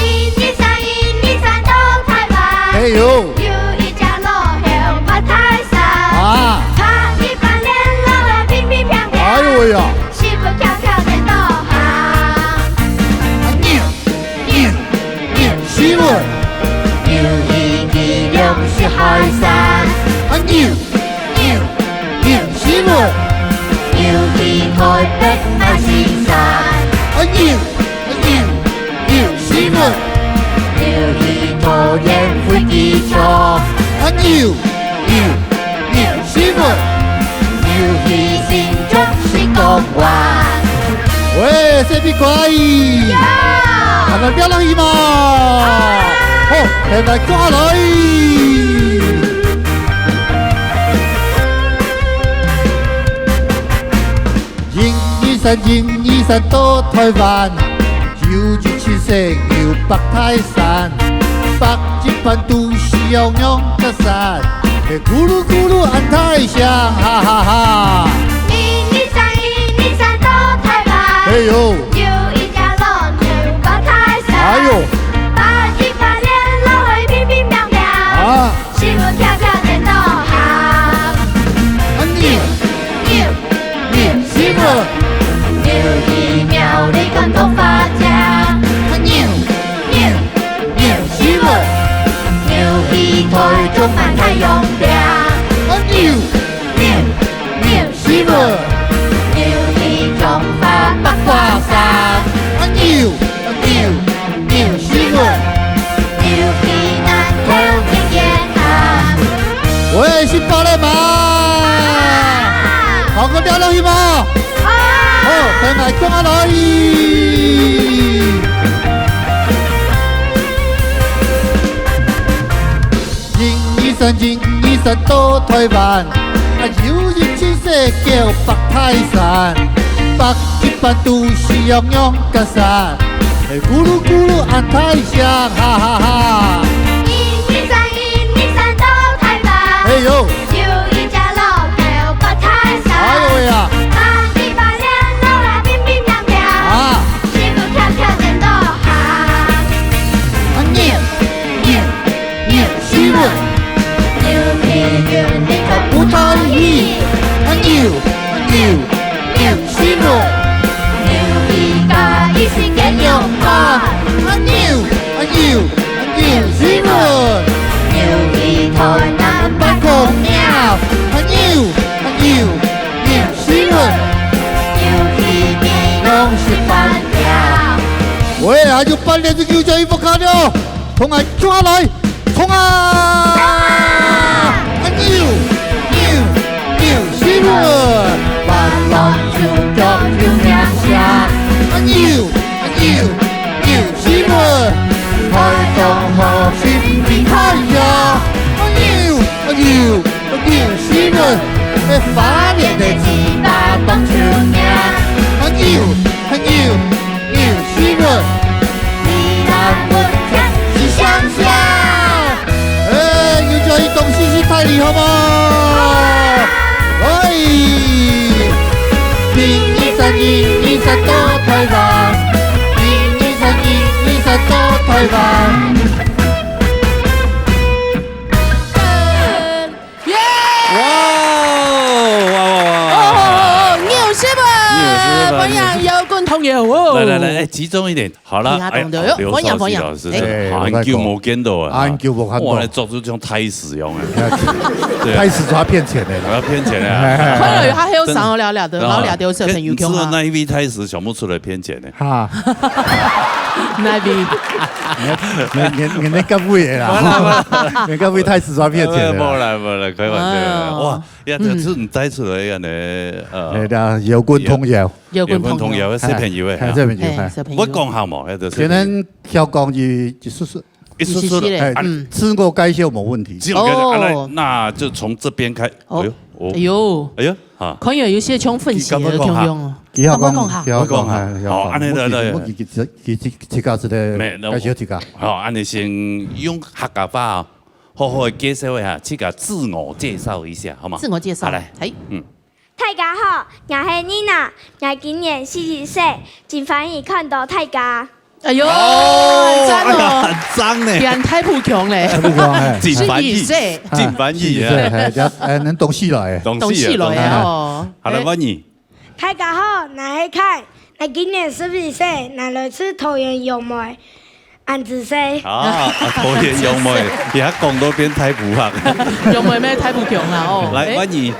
一二三，一二三，到臺灣，嘿喲。有一隻老猴爬大山，啊。爬一半連落來乒乒乓乓，哎喲喂呀。屎朏翹翹顛倒行。啊，扭 扭，扭屎朏，扭去基隆食海產。啊，扭，扭，扭屎朏，扭去臺北買新衫。啊，扭，扭，扭屎朏，扭去桃園飛機場。啊，扭，扭，扭屎朏，扭去新竹 新公園。喂，細屁鬼！呀！還愛跳落去無？好，現在過來。一二三，一二三，到臺灣。 有一群細猴爬大山，爬一半都是要仰結煞，嘿，咕嚕咕嚕恁大聲，哈哈哈。一二三，一二三，到臺灣。嘿喲。有一隻老牛爬大山，哎喲。爬一半連落來乒乒乓乓。啊。 屎朏翹翹顛倒行。啊，扭，扭，扭屎朏，扭去苗栗關東花城。啊，扭，扭，扭屎朏，扭去臺中滿太陽餅。啊，扭，扭，扭 屎朏，扭去彰化八卦山。啊，扭，扭，扭屎朏，扭去來，講下來。一二三，一二三，到臺灣，啊，有一隻細叫北大山，北極板肚是樣樣个山，哎，咕嚕咕嚕恁大聲，哈哈哈。一二三，一二三，到臺灣。哎喲。 有一隻老狗不太爽。哎喲喂啊！把尾巴連落來乒乒乓乓。啊！屎朏翹翹顛倒行。啊，扭，扭，扭屎朏。扭一扭，你看不太起。啊，扭，啊，扭，扭屎朏。扭一个一時間用飯。啊，扭，啊，扭， 扭屎朏，扭一台南北空調。啊扭，啊扭，扭屎朏，扭一年攏食飯條。喂，還有半年就又叫一百卡了，同𠊎衝啊來，衝啊！啊扭，扭，扭屎朏，發浪就叫扭兩下。啊扭，啊扭， 扭屎朏，開動好心理開呀。啊扭，啊扭，啊扭屎朏，哎，花蓮个糍粑當出名。啊扭，啊扭，扭屎朏，你來問天是想想。 哎，又叫一東西是太厲害嗎？哎，一二三，一二三，到臺灣。一二三，一二三，到臺灣。耶！哇哦，哇哇哇！哦，扭屎朏，扭屎朏，歡迎搖滾童謠哦。來來來，哎，集中一點， 好了，其他懂得，哎，哎，歡迎，劉少奇老師，歡迎。真的，哎，很久沒見到啊。很久沒看到。哇，來做出這種大使用啊。對啊。大使抓騙錢的啦。我要騙錢的啊。看到有他還有想要聊聊的，真的啊。然後聊聊小朋友共下。跟，你知道那一位大使想不出來騙錢的。哈。那一位。你，你，你，你該不會啦。你該不會大使抓騙錢的啦。哎，沒啦，沒啦，開玩笑的。哎喲。哇，呀，這次你帶出來一個呢，呃，哎，對啊，搖滾童謠。搖滾童謠。搖滾童謠，小朋友的，哎，哈。小朋友。哎，小朋友。我講好無？那個小朋友。可能 小朋友一，一歲歲。一歲歲了，一歲歲了，哎，嗯。自我介紹無問題。自我介紹，哦。啊，那，那就從這邊開。哦。哎喲，哦。哎喲，哎喲，哈。可能有一些充分寫的共樣哦。佢敢講下？佢曉講，敢講下？佢曉講，佢曉講下。哎，曉講。好，恁樣，來，來，來。我自己，自己，自家自家沒，那我，介紹自家。好，恁樣先用客家話哦，好好地介紹一下，自家自我介紹一下，好嗎？自我介紹。好，來。嘿。嗯。 大家好，𠊎係Nina，𠊎今年十一歲，真歡喜看到大家。哎喲，哦，很讚哦。哎呀，很讚呢。變大富強咧。大富強，哎。真歡喜，十一歲。真歡喜啊。十一歲，哎，這，哎，恁懂事了，哎。懂事了，懂事了，懂事了。哎，哦。好了，哎。換你。大家好，𠊎係Kai，𠊎今年十一歲，𠊎來自桃園楊梅。 恁仔細。啊，啊，桃園楊梅，你還講到變大埔客。楊梅咩大埔強啊，哦。來，哎。換你。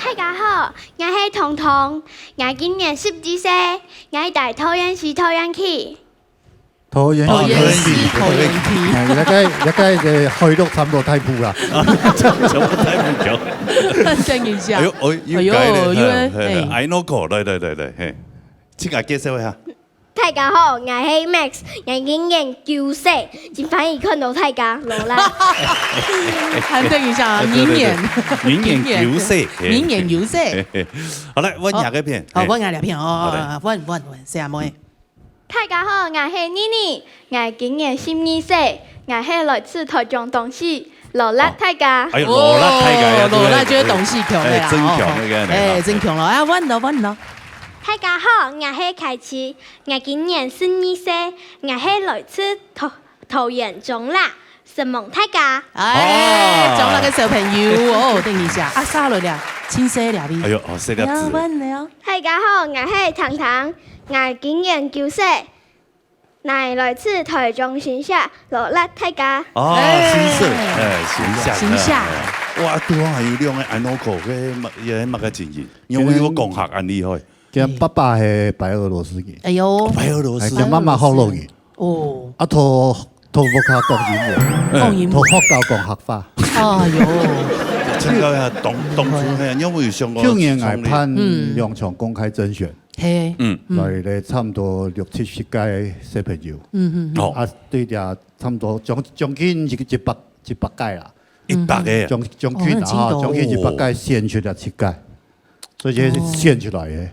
大家好，𠊎係彤彤，𠊎今年十二歲，𠊎在桃園市桃園區。桃園市，哦，桃園市，桃園區。哎，這個，這個，呃，海陸差不多大埔啦。啊，全部大埔強。等一下。哎喲，哎喲，哎喲，有改了，有改，嘿，嘿，哎。I know call，對，對，對，對，嘿。自家介紹一下。 大家好，𠊎係Max，𠊎今年九歲，真歡喜看到大家，勞力。還等一下啊，哎，對，對，對。明年。明年九歲。明年九歲。好，來，換下一片。好，哎。換下一片哦，好的。換，換，換，誰啊，妹？大家好，𠊎係妮妮，𠊎今年十二歲，𠊎係來自台中東勢，勞力大家。哎喲，勞力大家呀，哦，對不對？勞力就係東勢強个啊，哎，真強，哦。那個，哎，真強了，哎，換了，換了。 大家好，𠊎係凱琪，𠊎今年十二歲，𠊎係來自桃，桃園中壢，承蒙大家。哎，哦。中壢个小朋友，哦，等一下，啊，下落了，真細粒。哎喲，哦，細粒仔。要換了哦。大家好，𠊎係糖糖，𠊎今年九歲， 𠊎來自台中新社，勞力大家。哦，哎。新社，哎，新社，新社。哎，哇，拄好還有兩個恁好看，該麼，該麼个情形？因為有講客恁厲害。佢爸爸係白俄羅斯人。哎喲。哦，白俄羅斯。哎，佢媽媽福佬人。哦。啊，讀，讀屋下講英文。哎。講英文。讀學校講客話。哎喲。請教一下，當，當初，嘿，你有沒有想過創立？去年𠊎辦，嗯。兩場公開甄選。嘿，嗯，來了差毋多六七十个小朋友，嗯嗯，哦，啊，對呀，差毋多將將近一个一百一百个啦，一百个，將將近啦哈，哦，那真多。將近一百个選出來七个，所以這是選出來个。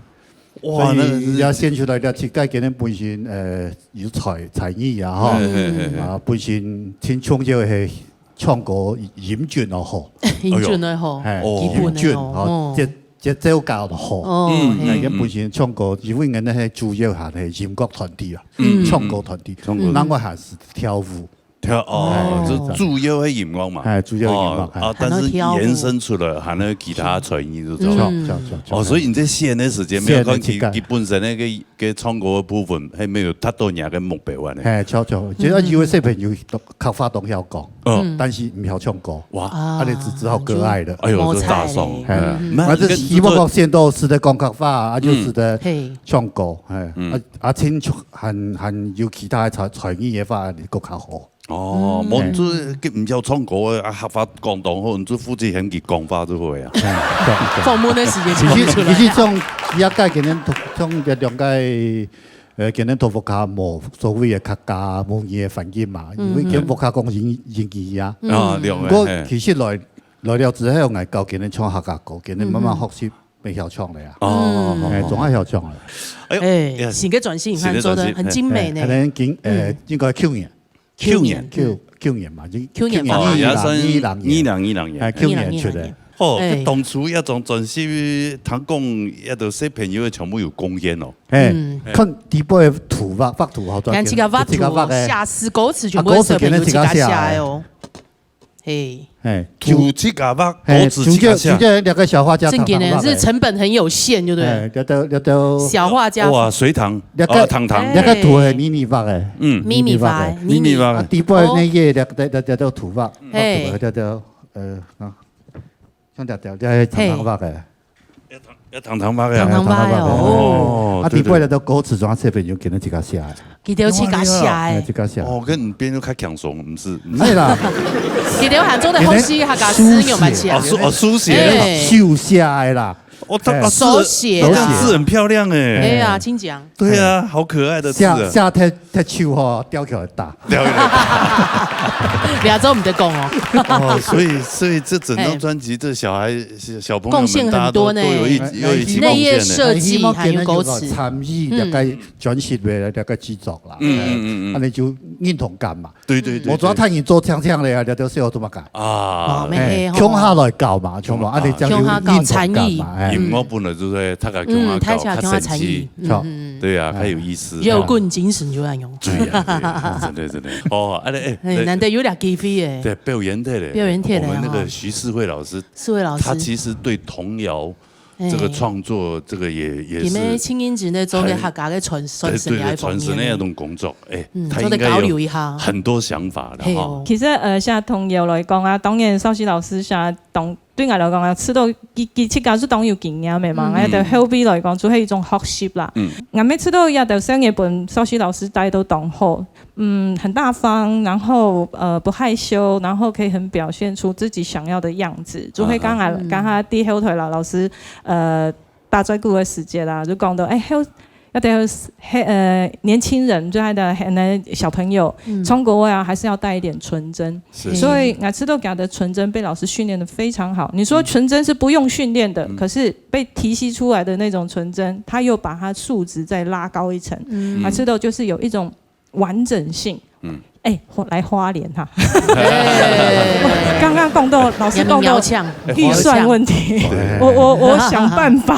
哇，所以那是也選出來个七个，可能本身呃有才才藝啊哈，嘿嘿嘿嘿，啊本身聽眾就係唱歌音準哦好，音準哦好，哎，哦，基本的哦，音準哦，哦，節節奏感好，哦，嗯，嘿，那个本身唱歌，因為𠊎那係主要還係音樂團體啊，嗯，唱歌團體，唱歌，另外還是跳舞。 跳，哦，哎，就主要个音樂嘛。哎，主要音樂，哦，哎。啊，但是延伸出來，還有其他才藝這種。嗯。著，著，著，著。哦，所以你在選个時間，沒有看佢，選个時間。佢本身那个，个唱歌个部分，還沒有達到你个目標啊呢。哎，著，著，其實有个小朋友都客話當曉講，嗯。但是毋曉唱歌，哇。啊，你只，只好割愛了。哎喲，這大傷。哎，嗯。那這希望講先到識得講客話，啊，就識得，嗯。嘿。唱歌，哎，嗯。啊，啊，親像還，還有其他才，才藝个話，你更較好。 哦，嗯。無，你就毋曉唱歌个，啊，客話講當好，你就負責喊佢講話就好啊。嗯，對，對。訪問个時間就出來啊。其實，其實像這屆可能同，像這兩屆，呃，可能同屋下無所謂个客家母語个環境嘛，因為佢屋下講英，英語啊。嗯。啊，兩个，毋過其實來，來了之後，𠊎教佢等唱客家歌，佢等慢慢學習，會曉唱了呀。哦，哎，總還曉唱了。哎喲，哎，哎呀，新个專輯，你看做得很精美呢。哎，可能今，呃，應該舊年。 舊年，舊，舊年嘛，就舊年發行。哦，也算二零二零年。二零二零年。哎，舊年出个。二零二零年。哦，哎。該當初一張專輯，聽講一兜小朋友全部有貢獻哦。哎，嗯。看底背个圖畫，畫圖好，看這個畫圖哦，這個畫个。寫詞歌詞全部係小朋友自家寫个哦。啊，歌詞肯定自家寫个。嘿。嘿，圖自家畫，嘿，歌詞自家寫。主角，主角兩個小畫家常常畫个。正經的，是成本很有限，對不對？哎，這兜，這兜。小畫家。哇，隋唐，這個，哦，唐唐。哎。這個圖係咪咪畫个。 嗯。咪咪畫个，咪咪畫个。啊，底背那頁，哦。這，這，這，這，這圖畫，嘿。畫圖，這，這，呃，啊，像這，這，這唐唐畫个。嘿。要唐，要唐唐畫个啊。唐唐畫个哦。哦，啊，對，對。底背那兜歌詞全部小朋友可能自家寫个。佢兜自家寫个。哎，自家寫。哦，跟你編就較輕鬆，毋係，毋係。哎啦。佢兜還做得學習客家詩有蠻強。哦，書，哦，書寫。哎。手寫个啦。 哦，他，哎。啊，字，手寫的。哦，這樣字很漂亮哎。哎呀，真靚。對啊，好可愛的字啊。寫，寫忒，忒手吼，吊起來打。吊起來打。不要這麼的講哦。哦，所以，所以這整張專輯，哎。這小孩，小朋友們，貢獻很多呢。大家都，都有一，哎，有一起貢獻呢。內頁設計還有歌詞。哎，希望今天有個參與，嗯。大概專輯未來大概製作啦。嗯，嗯，嗯，嗯。哎，恁樣就認同感嘛。 對，對，對，無，主要對。太你做唱唱咧啊，這都是有這麼講。啊。哦，哎，共下來搞嘛，共下，啊，你這樣有認同感嘛，共下搞參與。哎。音樂本來就係大家共下搞，嗯，大家共下參與，較神奇。嗯，嗯，嗯。對啊，哎。較有意思。搖滾精神就恁樣。對啊，對啊，真的，真的。哦，哎，哎，哎，哎，難得有這機會哎。對，表演的嘞。表演的嘞，我們那個徐世慧老師，世慧老師。他其實對童謠 哎。這個創作，這個也，也是今晡日青年節呢，做个客家个傳，很，傳承个一方面。對，對，對，傳承的那種工作，哎，嗯，他應該有做得交流一下。很多想法的哈。嘿哦。其實，呃，寫童謠來講啊，當然，少喜老師寫當，對𠊎來講啊，知道佢，佢自家係當有經驗个嘛，嗯。𠊎對後輩來講，就係一種學習啦。嗯。𠊎每次都也都想日本少喜老師帶到當好， 嗯，很大方，然後，呃，不害羞，然後可以很表現出自己想要的樣子。就會剛才，啊，啊。剛才在後台啦，老師，呃，打嘴鼓个時節啦，就講到，哎，後，要得，嘿，呃，年輕人，就他的，那小朋友，嗯。唱歌啊，還是要帶一點純真。是。所以，嗯。𠊎知道佢个純真被老師訓練得非常好。你說純真是不用訓練的，嗯。可是被提示出來的那種純真，他又把他素質再拉高一層。嗯。啊，知道就是有一種 完整性。嗯。哎，花，來花蓮哈。哎。剛剛講到，老師講到，人民邀請。預算問題。對。我，我，我想辦法。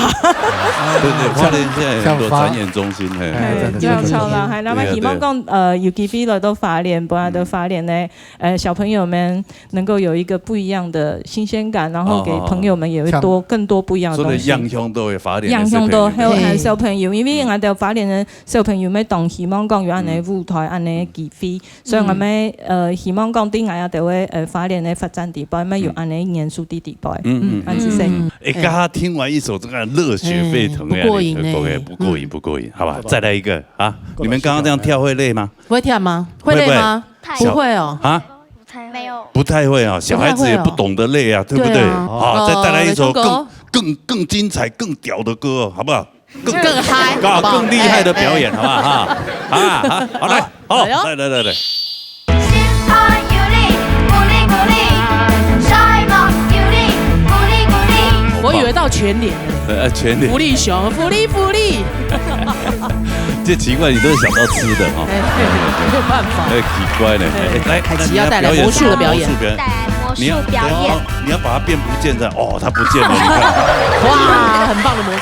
對，對，花蓮現在有很多展演中心，嘿。哎，真的，真的。這樣超棒，還，那麼希望講，對啊，對啊。呃，有機會來到花蓮，不然到花蓮呢，呃，小朋友們能夠有一個不一樣的新鮮感，然後給朋友們也會多，哦，哦，哦。更多不一樣的東西。做得影響到花蓮个小朋友。影響到，還有，還有小朋友，因為𠊎兜花蓮个 小朋友乜當希望講有恁呢舞台，恁呢機會，所以𠊎乜，呃，希望講對𠊎兜个，呃，花蓮个發展底背，乜有恁呢元素在底背。嗯，嗯，嗯，恁仔細。嗯。哎，剛剛聽完一首這個熱血沸騰的，哎，不過癮呢。不過癮，不過癮，好吧，再來一個啊！你們剛剛這樣跳會累嗎？會跳嗎？會累嗎？會不會？不會哦。啊？不太會。沒有。不太會啊，小孩子也不懂得累啊，對不對？對啊。好，再帶來一首更，哦，來唱歌。更，更精彩、更屌的歌，好不好？更，更嗨，更，好不好？更厉害的表演，哎，哎。好不好？哈，啊，好，好，来，好，哎呦。来，来，来，来。心肝有你，咕哩咕哩，睡目有你，咕哩咕哩。我以为到全联了。呃，全联。福利熊，福利，福利。这奇怪，你都是想到吃的哈。哎，没有办法。哎，奇怪呢。哎，哎，来，凯奇要带来魔术的表演。那你要表演什么魔术表演？带来魔术表演。你要，你要，你要把它变不见的。哦，它不见了，你看。哇，很棒的魔术。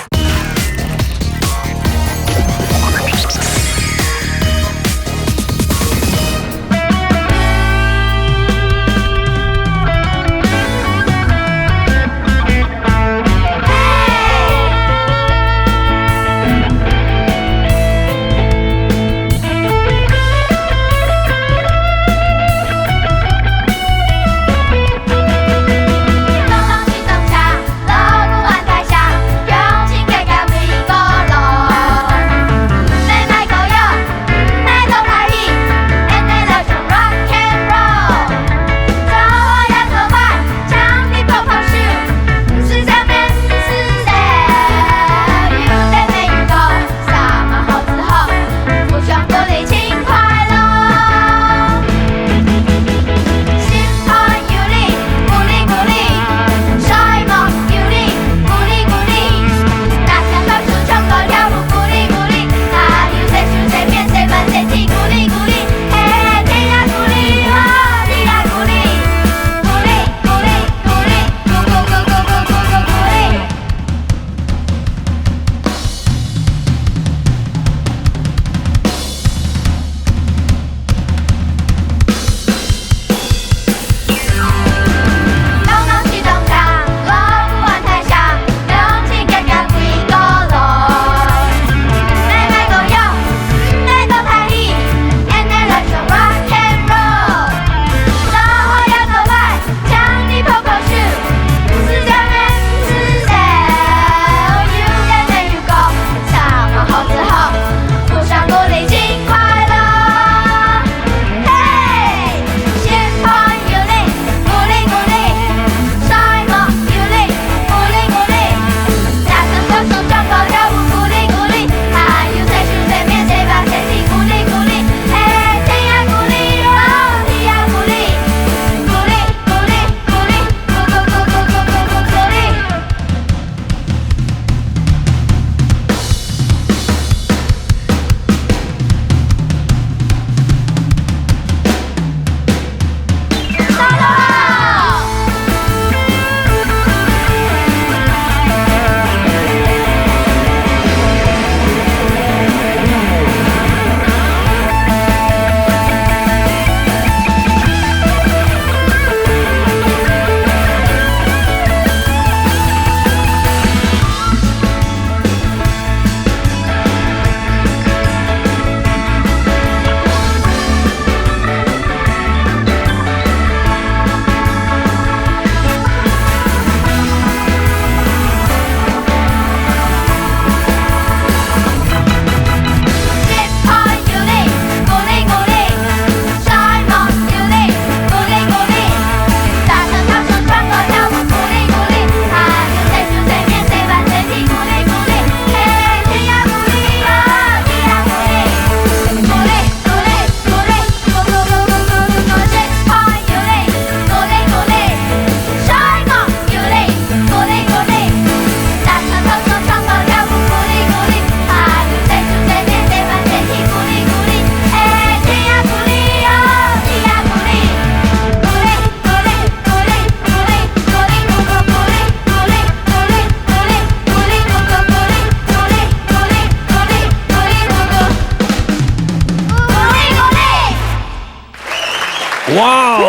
哇哦！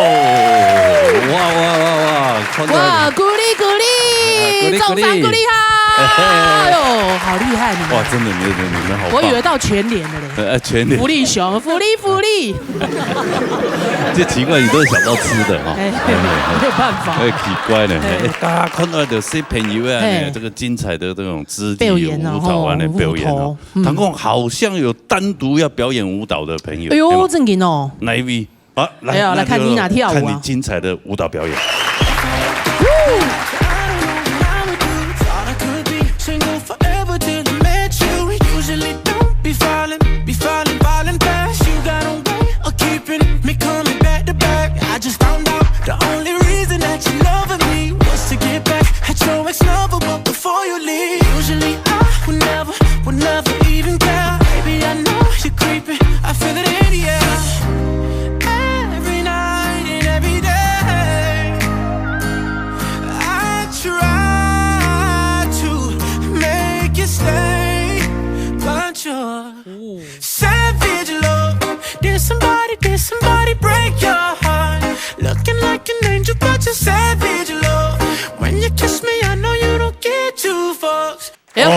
哇，哇，哇，哇，看到哇，鼓励，鼓励，哎，鼓励，掌声鼓励哈！鼓励。哎，哎，哎。哎呦，好厉害，你们。哇，真的，你们，你们好棒。我以为到全联的嘞。呃，全联。福利熊，福利，福利。这奇怪，你都是想到吃的哈。哎，没有办法。哎，奇怪呢。哎。哎，大家看到的小朋友啊，哎。这个精彩的这种肢体表演啊，舞蹈啊，吼，那表演哦。舞蹈，嗯。他们好像有单独要表演舞蹈的朋友，哎呦，对吧？正经哦。哪一位？ 好，来，哎呀，来看妮娜跳舞啊。那就看你精彩的舞蹈表演。Thought I could be single forever till I met The only reason that you loving me was to get back at your ex lover, but before you leave, usually I would never, would never even care. Baby, I know you're creeping, I feel it in the air. Every night and every day, I try to make you stay, but you're savage love. Did somebody, did somebody break your heart? Looking like an angel, but you're savage love. When you kiss me, I know you don't get two fucks. 哎呦，哦，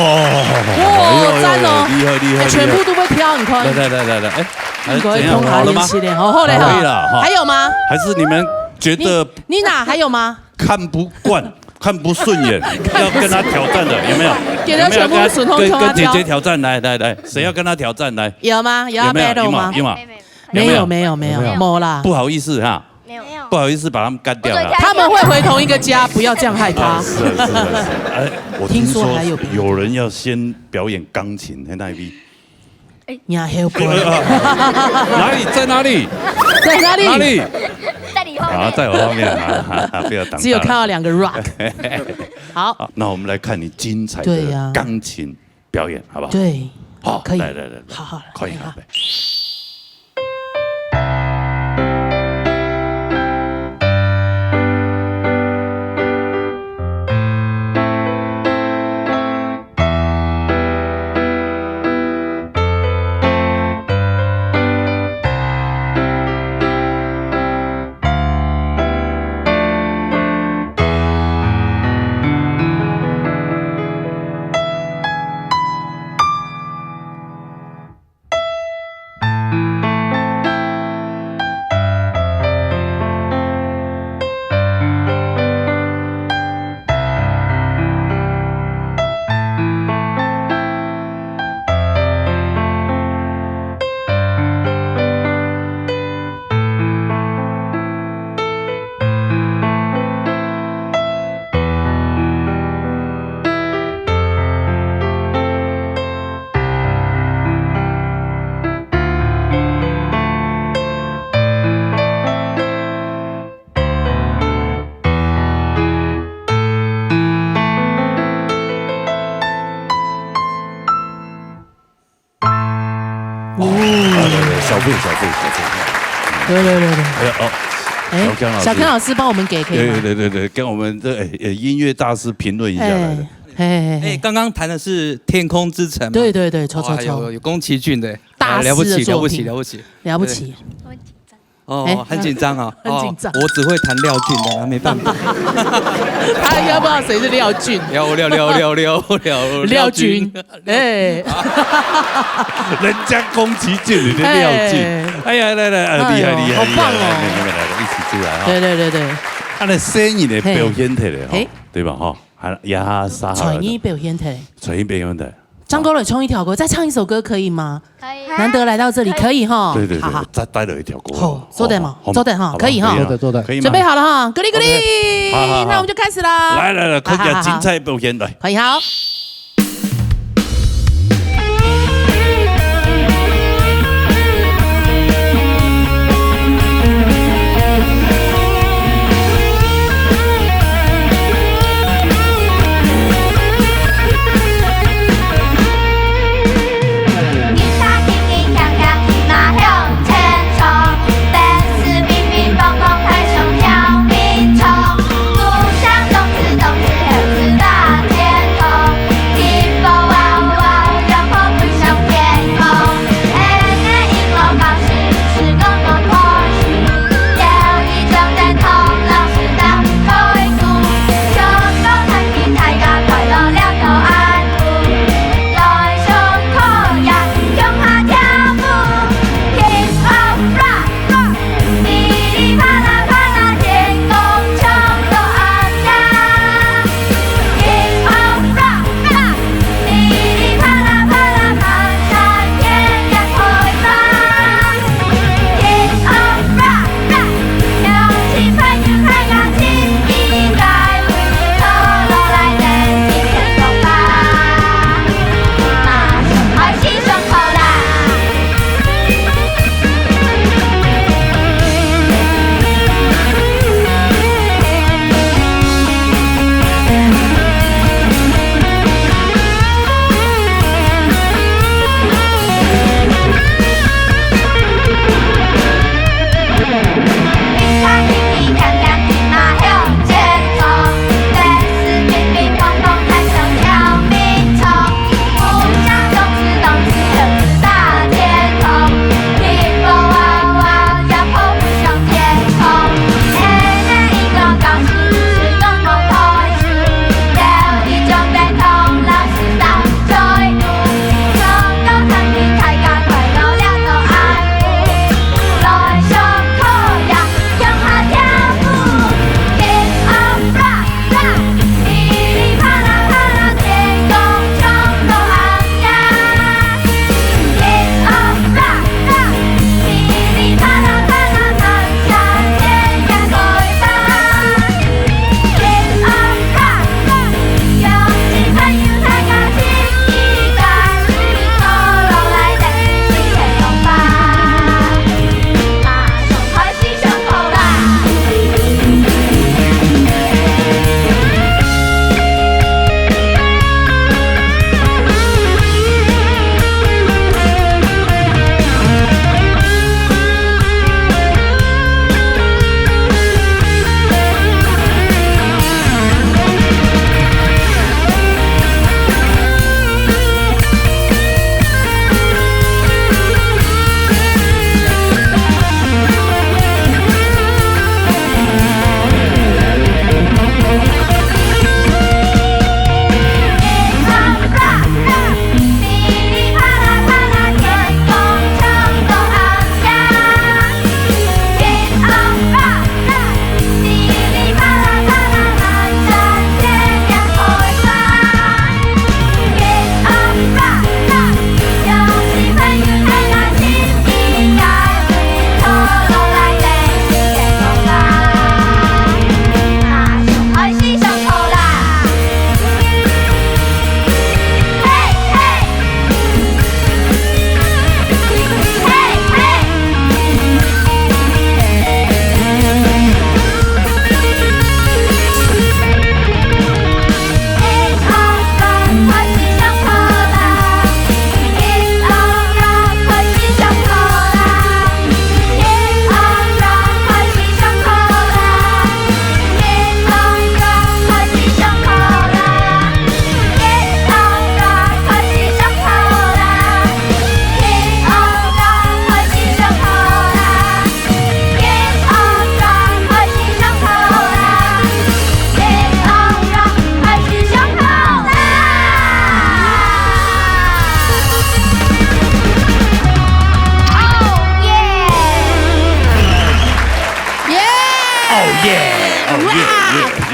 哇，赞哦！哎呦，哎呦，厉害，厉害，哎，全部都被挑，你看。厉害。来，来，来，来，来，哎，应该怎样，好了吗？通好联系的，好，好嘞，好。可以了，哈。还有吗？还是你们觉得你，你哪还有吗？看不惯，看不顺眼，要跟他挑战的，有没有？给他全部有没有要跟他，跟，跟姐姐挑战？来，来，来，谁要跟他挑战？来。有吗？有要battle吗？有没有？有吗？没有，没有，没有，没有。没有啦。不好意思哈。没有。不好意思把他们干掉了。我昨天他们会回同一个家，不要这样害他。啊，是啊，是啊，是啊。哎，我听说还有别的。听说有人要先表演钢琴，在那一边。哎。你还有不要？呃，呃，哪里？在哪里？在哪里？哪里？在你后面。啊，在我后面，啊，不要挡他了。只有看到两个rock。好。好，那我们来看你精彩的，对呀。钢琴表演，好不好？对。好，可以。来，来，来，来，好，好，快点，来，来。快点。 哦，来，来，来，小费，小费，小费。对，对，对，对。哎呀，哦，哎，小康老师。小康老师帮我们给，可以吗？对，对，对，对，跟我们这，哎，哎，音乐大师评论一下来的。哎，嘿，嘿，嘿。哎，刚刚弹的是《天空之城》嘛？对，对，对，错，错，哎呦，错。有宫崎骏的。大师的作品。哎，了不起，了不起，了不起。了不起。对。 哦，哎，很紧张啊。很紧张。哦，我只会弹廖俊的，那没办法。他应该不知道谁是廖俊。廖，廖，廖，廖，廖，廖，廖俊。廖俊，哎。人家宫崎骏，你的廖俊。哎。哎呀，来，来，哎，厉害，哎呦，厉害，好棒哦。厉害，来，来，来，一起出来哈。对，对，对，对。他的声音的表现出来哈，嘿。对吧？哈，还，呀，啥好了。才艺表现出来。才艺表现出来。 张高磊唱一条歌，再唱一首歌可以吗？可以。难得来到这里，可以。可以哈。对，对，对，好，好。再带了一条歌。好，做得吗？好，好吗？做得哈，好吧，可以哈。可以啊。做得，做得。可以吗？准备好了哈，鼓励，鼓励。OK，好，好，好。那我们就开始啦。来，来，来，看一下，好，好，好。精彩表现，来。可以，好。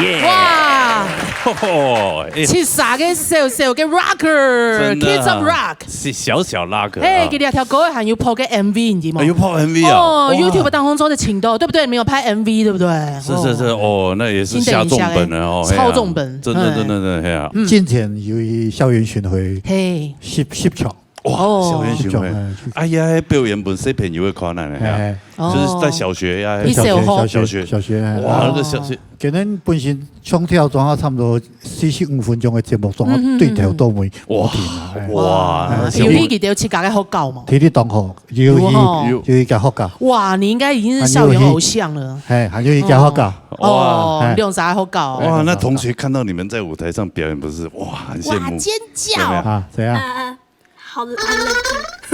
耶！哇，吼吼，哎，七十个小小个 rocker，真的啊，Kids of Rock。是小小 rocker 嘿，啊。佢這條歌還有拍个M V，你知無？哎，有拍M V啊？哦，哇。YouTube當中做得尋到，對不對？你們有拍M V，對不對？是是是，哦。哦，那也是下重本了哦，請等一下，嘿啊。超重本，真的，哎。真的，真的，嘿啊。嗯。進前有一校園巡迴，嘿。十，十場。哇，哦。校園巡迴。十場，哎，十場。哎呀，表演分小朋友个看啊，嘿啊。嘿。就是在小學呀，哦。小學，小學，小學。小學，哎。哇，那個小學。哦。可能本身唱跳總共差不多四十五分鐘个節目，總共對頭到尾無停啊，嗯，嗯，嗯。哎。哇，哇，哎。那小朋友有去佢兜自家个學校無？體力當好，有去，有吼。有去佢學校。哇，你應該已經是校園偶像了。還有去，嘿，還有去佢學校。哦，哇。哎。兩儕學校哦。哇，那同學看到你們在舞台上表演，不是，哇，很羨慕。哇，尖叫。有沒有？啊，怎樣？呃， 好，很冷靜。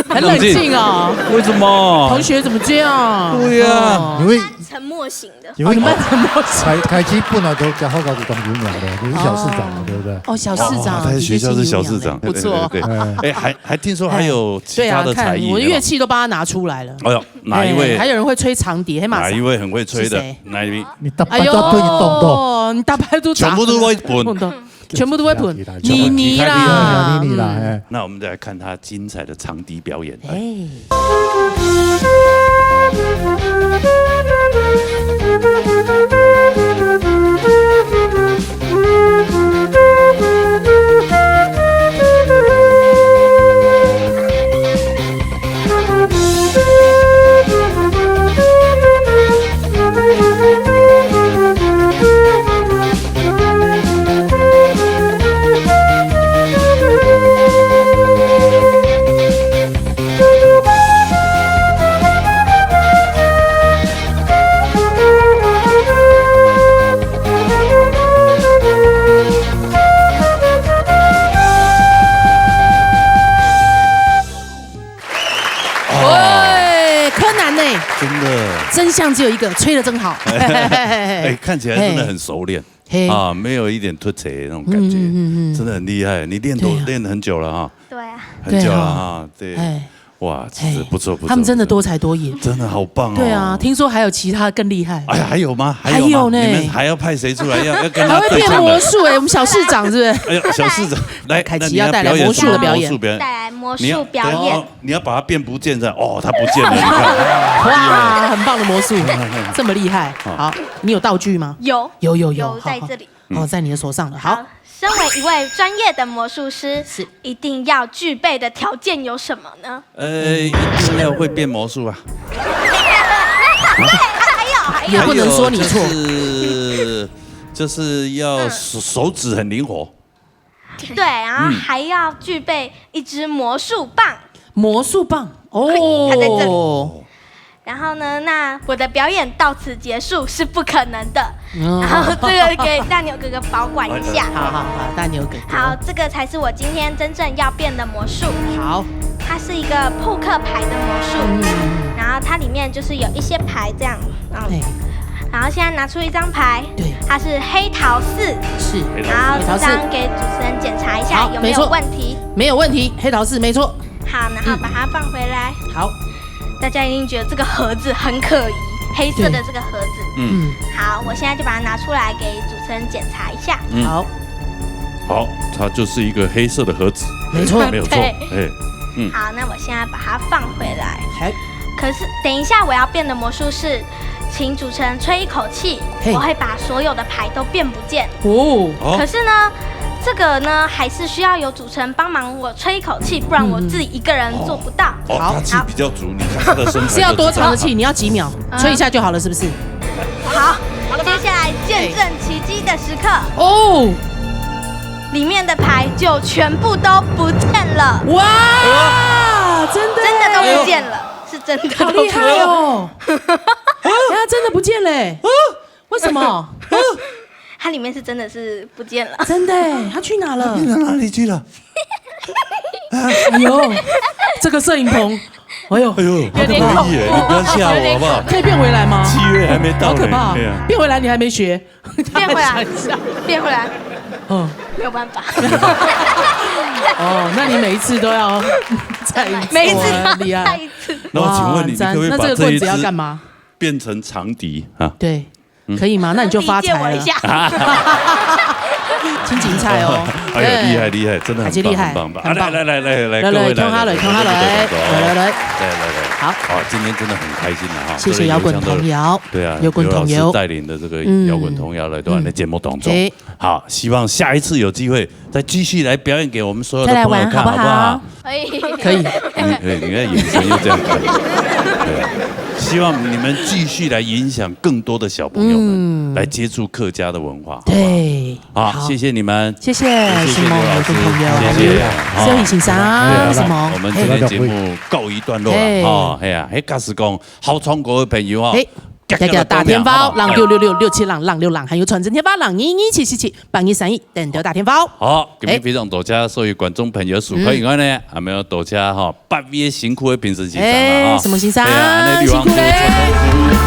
很冷靜哦。為什麼？同學怎麼這樣？對呀。哦。因為，他沉默型的。因為，哦，你們沉默型。開，開始本來都在學校就當有名的，你是小市長嘛，哦。對不對？哦，小市長，哦，他在學校是小市長。姐姐請有名的，不錯。對，對，對。哎。哎，還，還聽說還有其他的才藝，哎，對啊，看，我的樂器都幫他拿出來了。哎呦，哪一位？哎，還有人會吹長笛，嘿，馬上。哪一位很會吹的？是誰？哪一位？你大，哎呦，大家都懂懂。你大牌都全部都會滾。懂懂。 全部都會滾，全部都會滾。你，你啦。你，你啦，哎。那我們再來看他精彩的長笛表演。哎。哦。喂，柯南呢？真的。真相只有一個，吹得真好。哎，看起來真的很熟練。嘿。啊，沒有一點脫節的那種感覺，嗯，嗯，嗯，嗯。真的很厲害。你練多，對啊。練很久了哈？對啊。很久了哈，對啊。對。哎。哇，其實不錯，不錯，哎，他們真的多才多藝。不錯。真的好棒哦。對啊，聽說還有其他更厲害。哎呀，還有嗎？還有嗎？還有呢。你們還要派誰出來？要，要跟他對抗的。還會變魔術哎，我們小市長是不是？哎呦，小市長，來，凱琪要帶來魔術的表演。那你要表演什麼魔術表演？帶來魔術表演。你要，哦， 你要把它變不見的，哦，它不見了，你看。哇，很棒的魔術，這麼厲害。好。好，你有道具嗎？有。有，有，有，有，好，在這裡。好。哦，在你的手上了。好。好，身為一位專業的魔術師，是。一定要具備的條件有什麼呢？呃，一定要會變魔術啊。還有，還有。也不能說你錯。還有就是，就是要手，嗯。手指很靈活。 對，然後還要具備一支魔術棒。嗯。魔術棒，哦。它在這裡。然後呢，那我的表演到此結束是不可能的。哦。然後這個給大牛哥哥保管一下。好，好，好，大牛哥哥。好，這個才是我今天真正要變的魔術。好。它是一個撲克牌的魔術。嗯。然後它裡面就是有一些牌這樣，嗯。嘿。然後現在拿出一張牌，對。它是黑桃四。是。然後這張給主持人檢查一下有沒有問題。好，沒錯。沒有問題，黑桃四，沒錯。好，然後把它放回來。嗯。好。大家一定覺得這個盒子很可疑，黑色的這個盒子。對。嗯。嗯。好，我現在就把它拿出來給主持人檢查一下。嗯。好。好，它就是一個黑色的盒子。沒錯。沒有錯。對。哎，嗯。好，那我現在把它放回來。好。可是等一下我要變的魔術是，請主持人吹一口氣，嘿。我會把所有的牌都變不見。哦。哦。可是呢，這個呢，還是需要有主持人幫忙我吹一口氣，不然我自己一個人做不到。嗯，嗯，嗯。哦，好。他氣比較足，你看他的身材就知道。是要多長的氣？你要幾秒？啊。吹一下就好了，是不是？好，接下來見證奇蹟的時刻。哦。裡面的牌就全部都不見了。哇，真的耶。真的都不見了，是真的都不見了。好厲害哦。等一下，真的不見嘞。啊？ 為什麼？它裡面是真的是不見了。真的耶，它去哪了？它到哪裡去了？哎呦，這個攝影棚，哎呦，哎呦，有點恐怖。它不可以耶，你不要嚇我好不好？可以變回來嗎？七月還沒到呢，好可怕。對啊。變回來你還沒學？變回來，想一下。變回來。嗯。沒有辦法。哦，那你每一次都要再一次，每一次都要再一次。哇，厲害。那我請問你，哇，你可不可以把這一支，讚，那這個棍子要幹嘛？變成長笛啊？對。可以吗？那你就发财了。理解我一下。真精彩哦。哎呦，对。厉害，厉害，真的很棒，还是厉害，很棒，很棒。很棒。啊，来，来，来，来，来，来，来，各位，来，共下来，来，共下来，来，来，来，来，来，来。好。好，今天真的很开心了哈，谢谢摇滚童谣。这个有香的，对啊，摇滚童谣。刘老师带领的这个摇滚童谣来到我们的节目当中。嗯。嗯。对。好，希望下一次有机会再继续来表演给我们所有的朋友看，再来玩好不好？好不好？可以。可以。你，对，你看眼神又这样看。对。希望你们继续来影响更多的小朋友们，嗯。来接触客家的文化，好不好？对。好，好。谢谢你们。谢谢，谢谢刘老师，什么，我的朋友，谢谢。还有，好。萧雨先生，对啊，什么，我们今天节目告一段落啊，嘿。哈，嘿啊，嘿，假使讲好唱歌的朋友啊，嘿，大家打电话，好不好？零九六六六七零零六零，还有传真电话，零二二七七七八二三一，等着打电话。好，今天非常多谢所有观众朋友收看以外呢，嗯。还有多谢哈，八位辛苦的评审先生啦，哎，哈。什么先生？对啊，那女王辛苦嘞。辛苦，辛苦。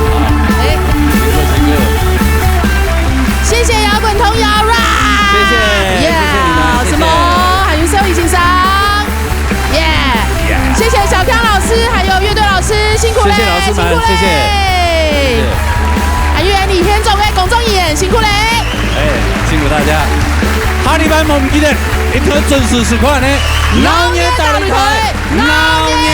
哎。辛苦，辛苦。谢谢摇滚童谣啦。谢谢，yeah，谢谢你们，谢谢。什么？还有萧雨先生。Yeah，yeah。谢谢小康老师，还有乐队老师，辛苦嘞，谢谢老师们，辛苦嘞。谢谢。谢谢。还有李天总的工作人员，辛苦嘞。哎，辛苦大家。下禮拜無毋記得，一定準時收看呢。老年大擂台，老年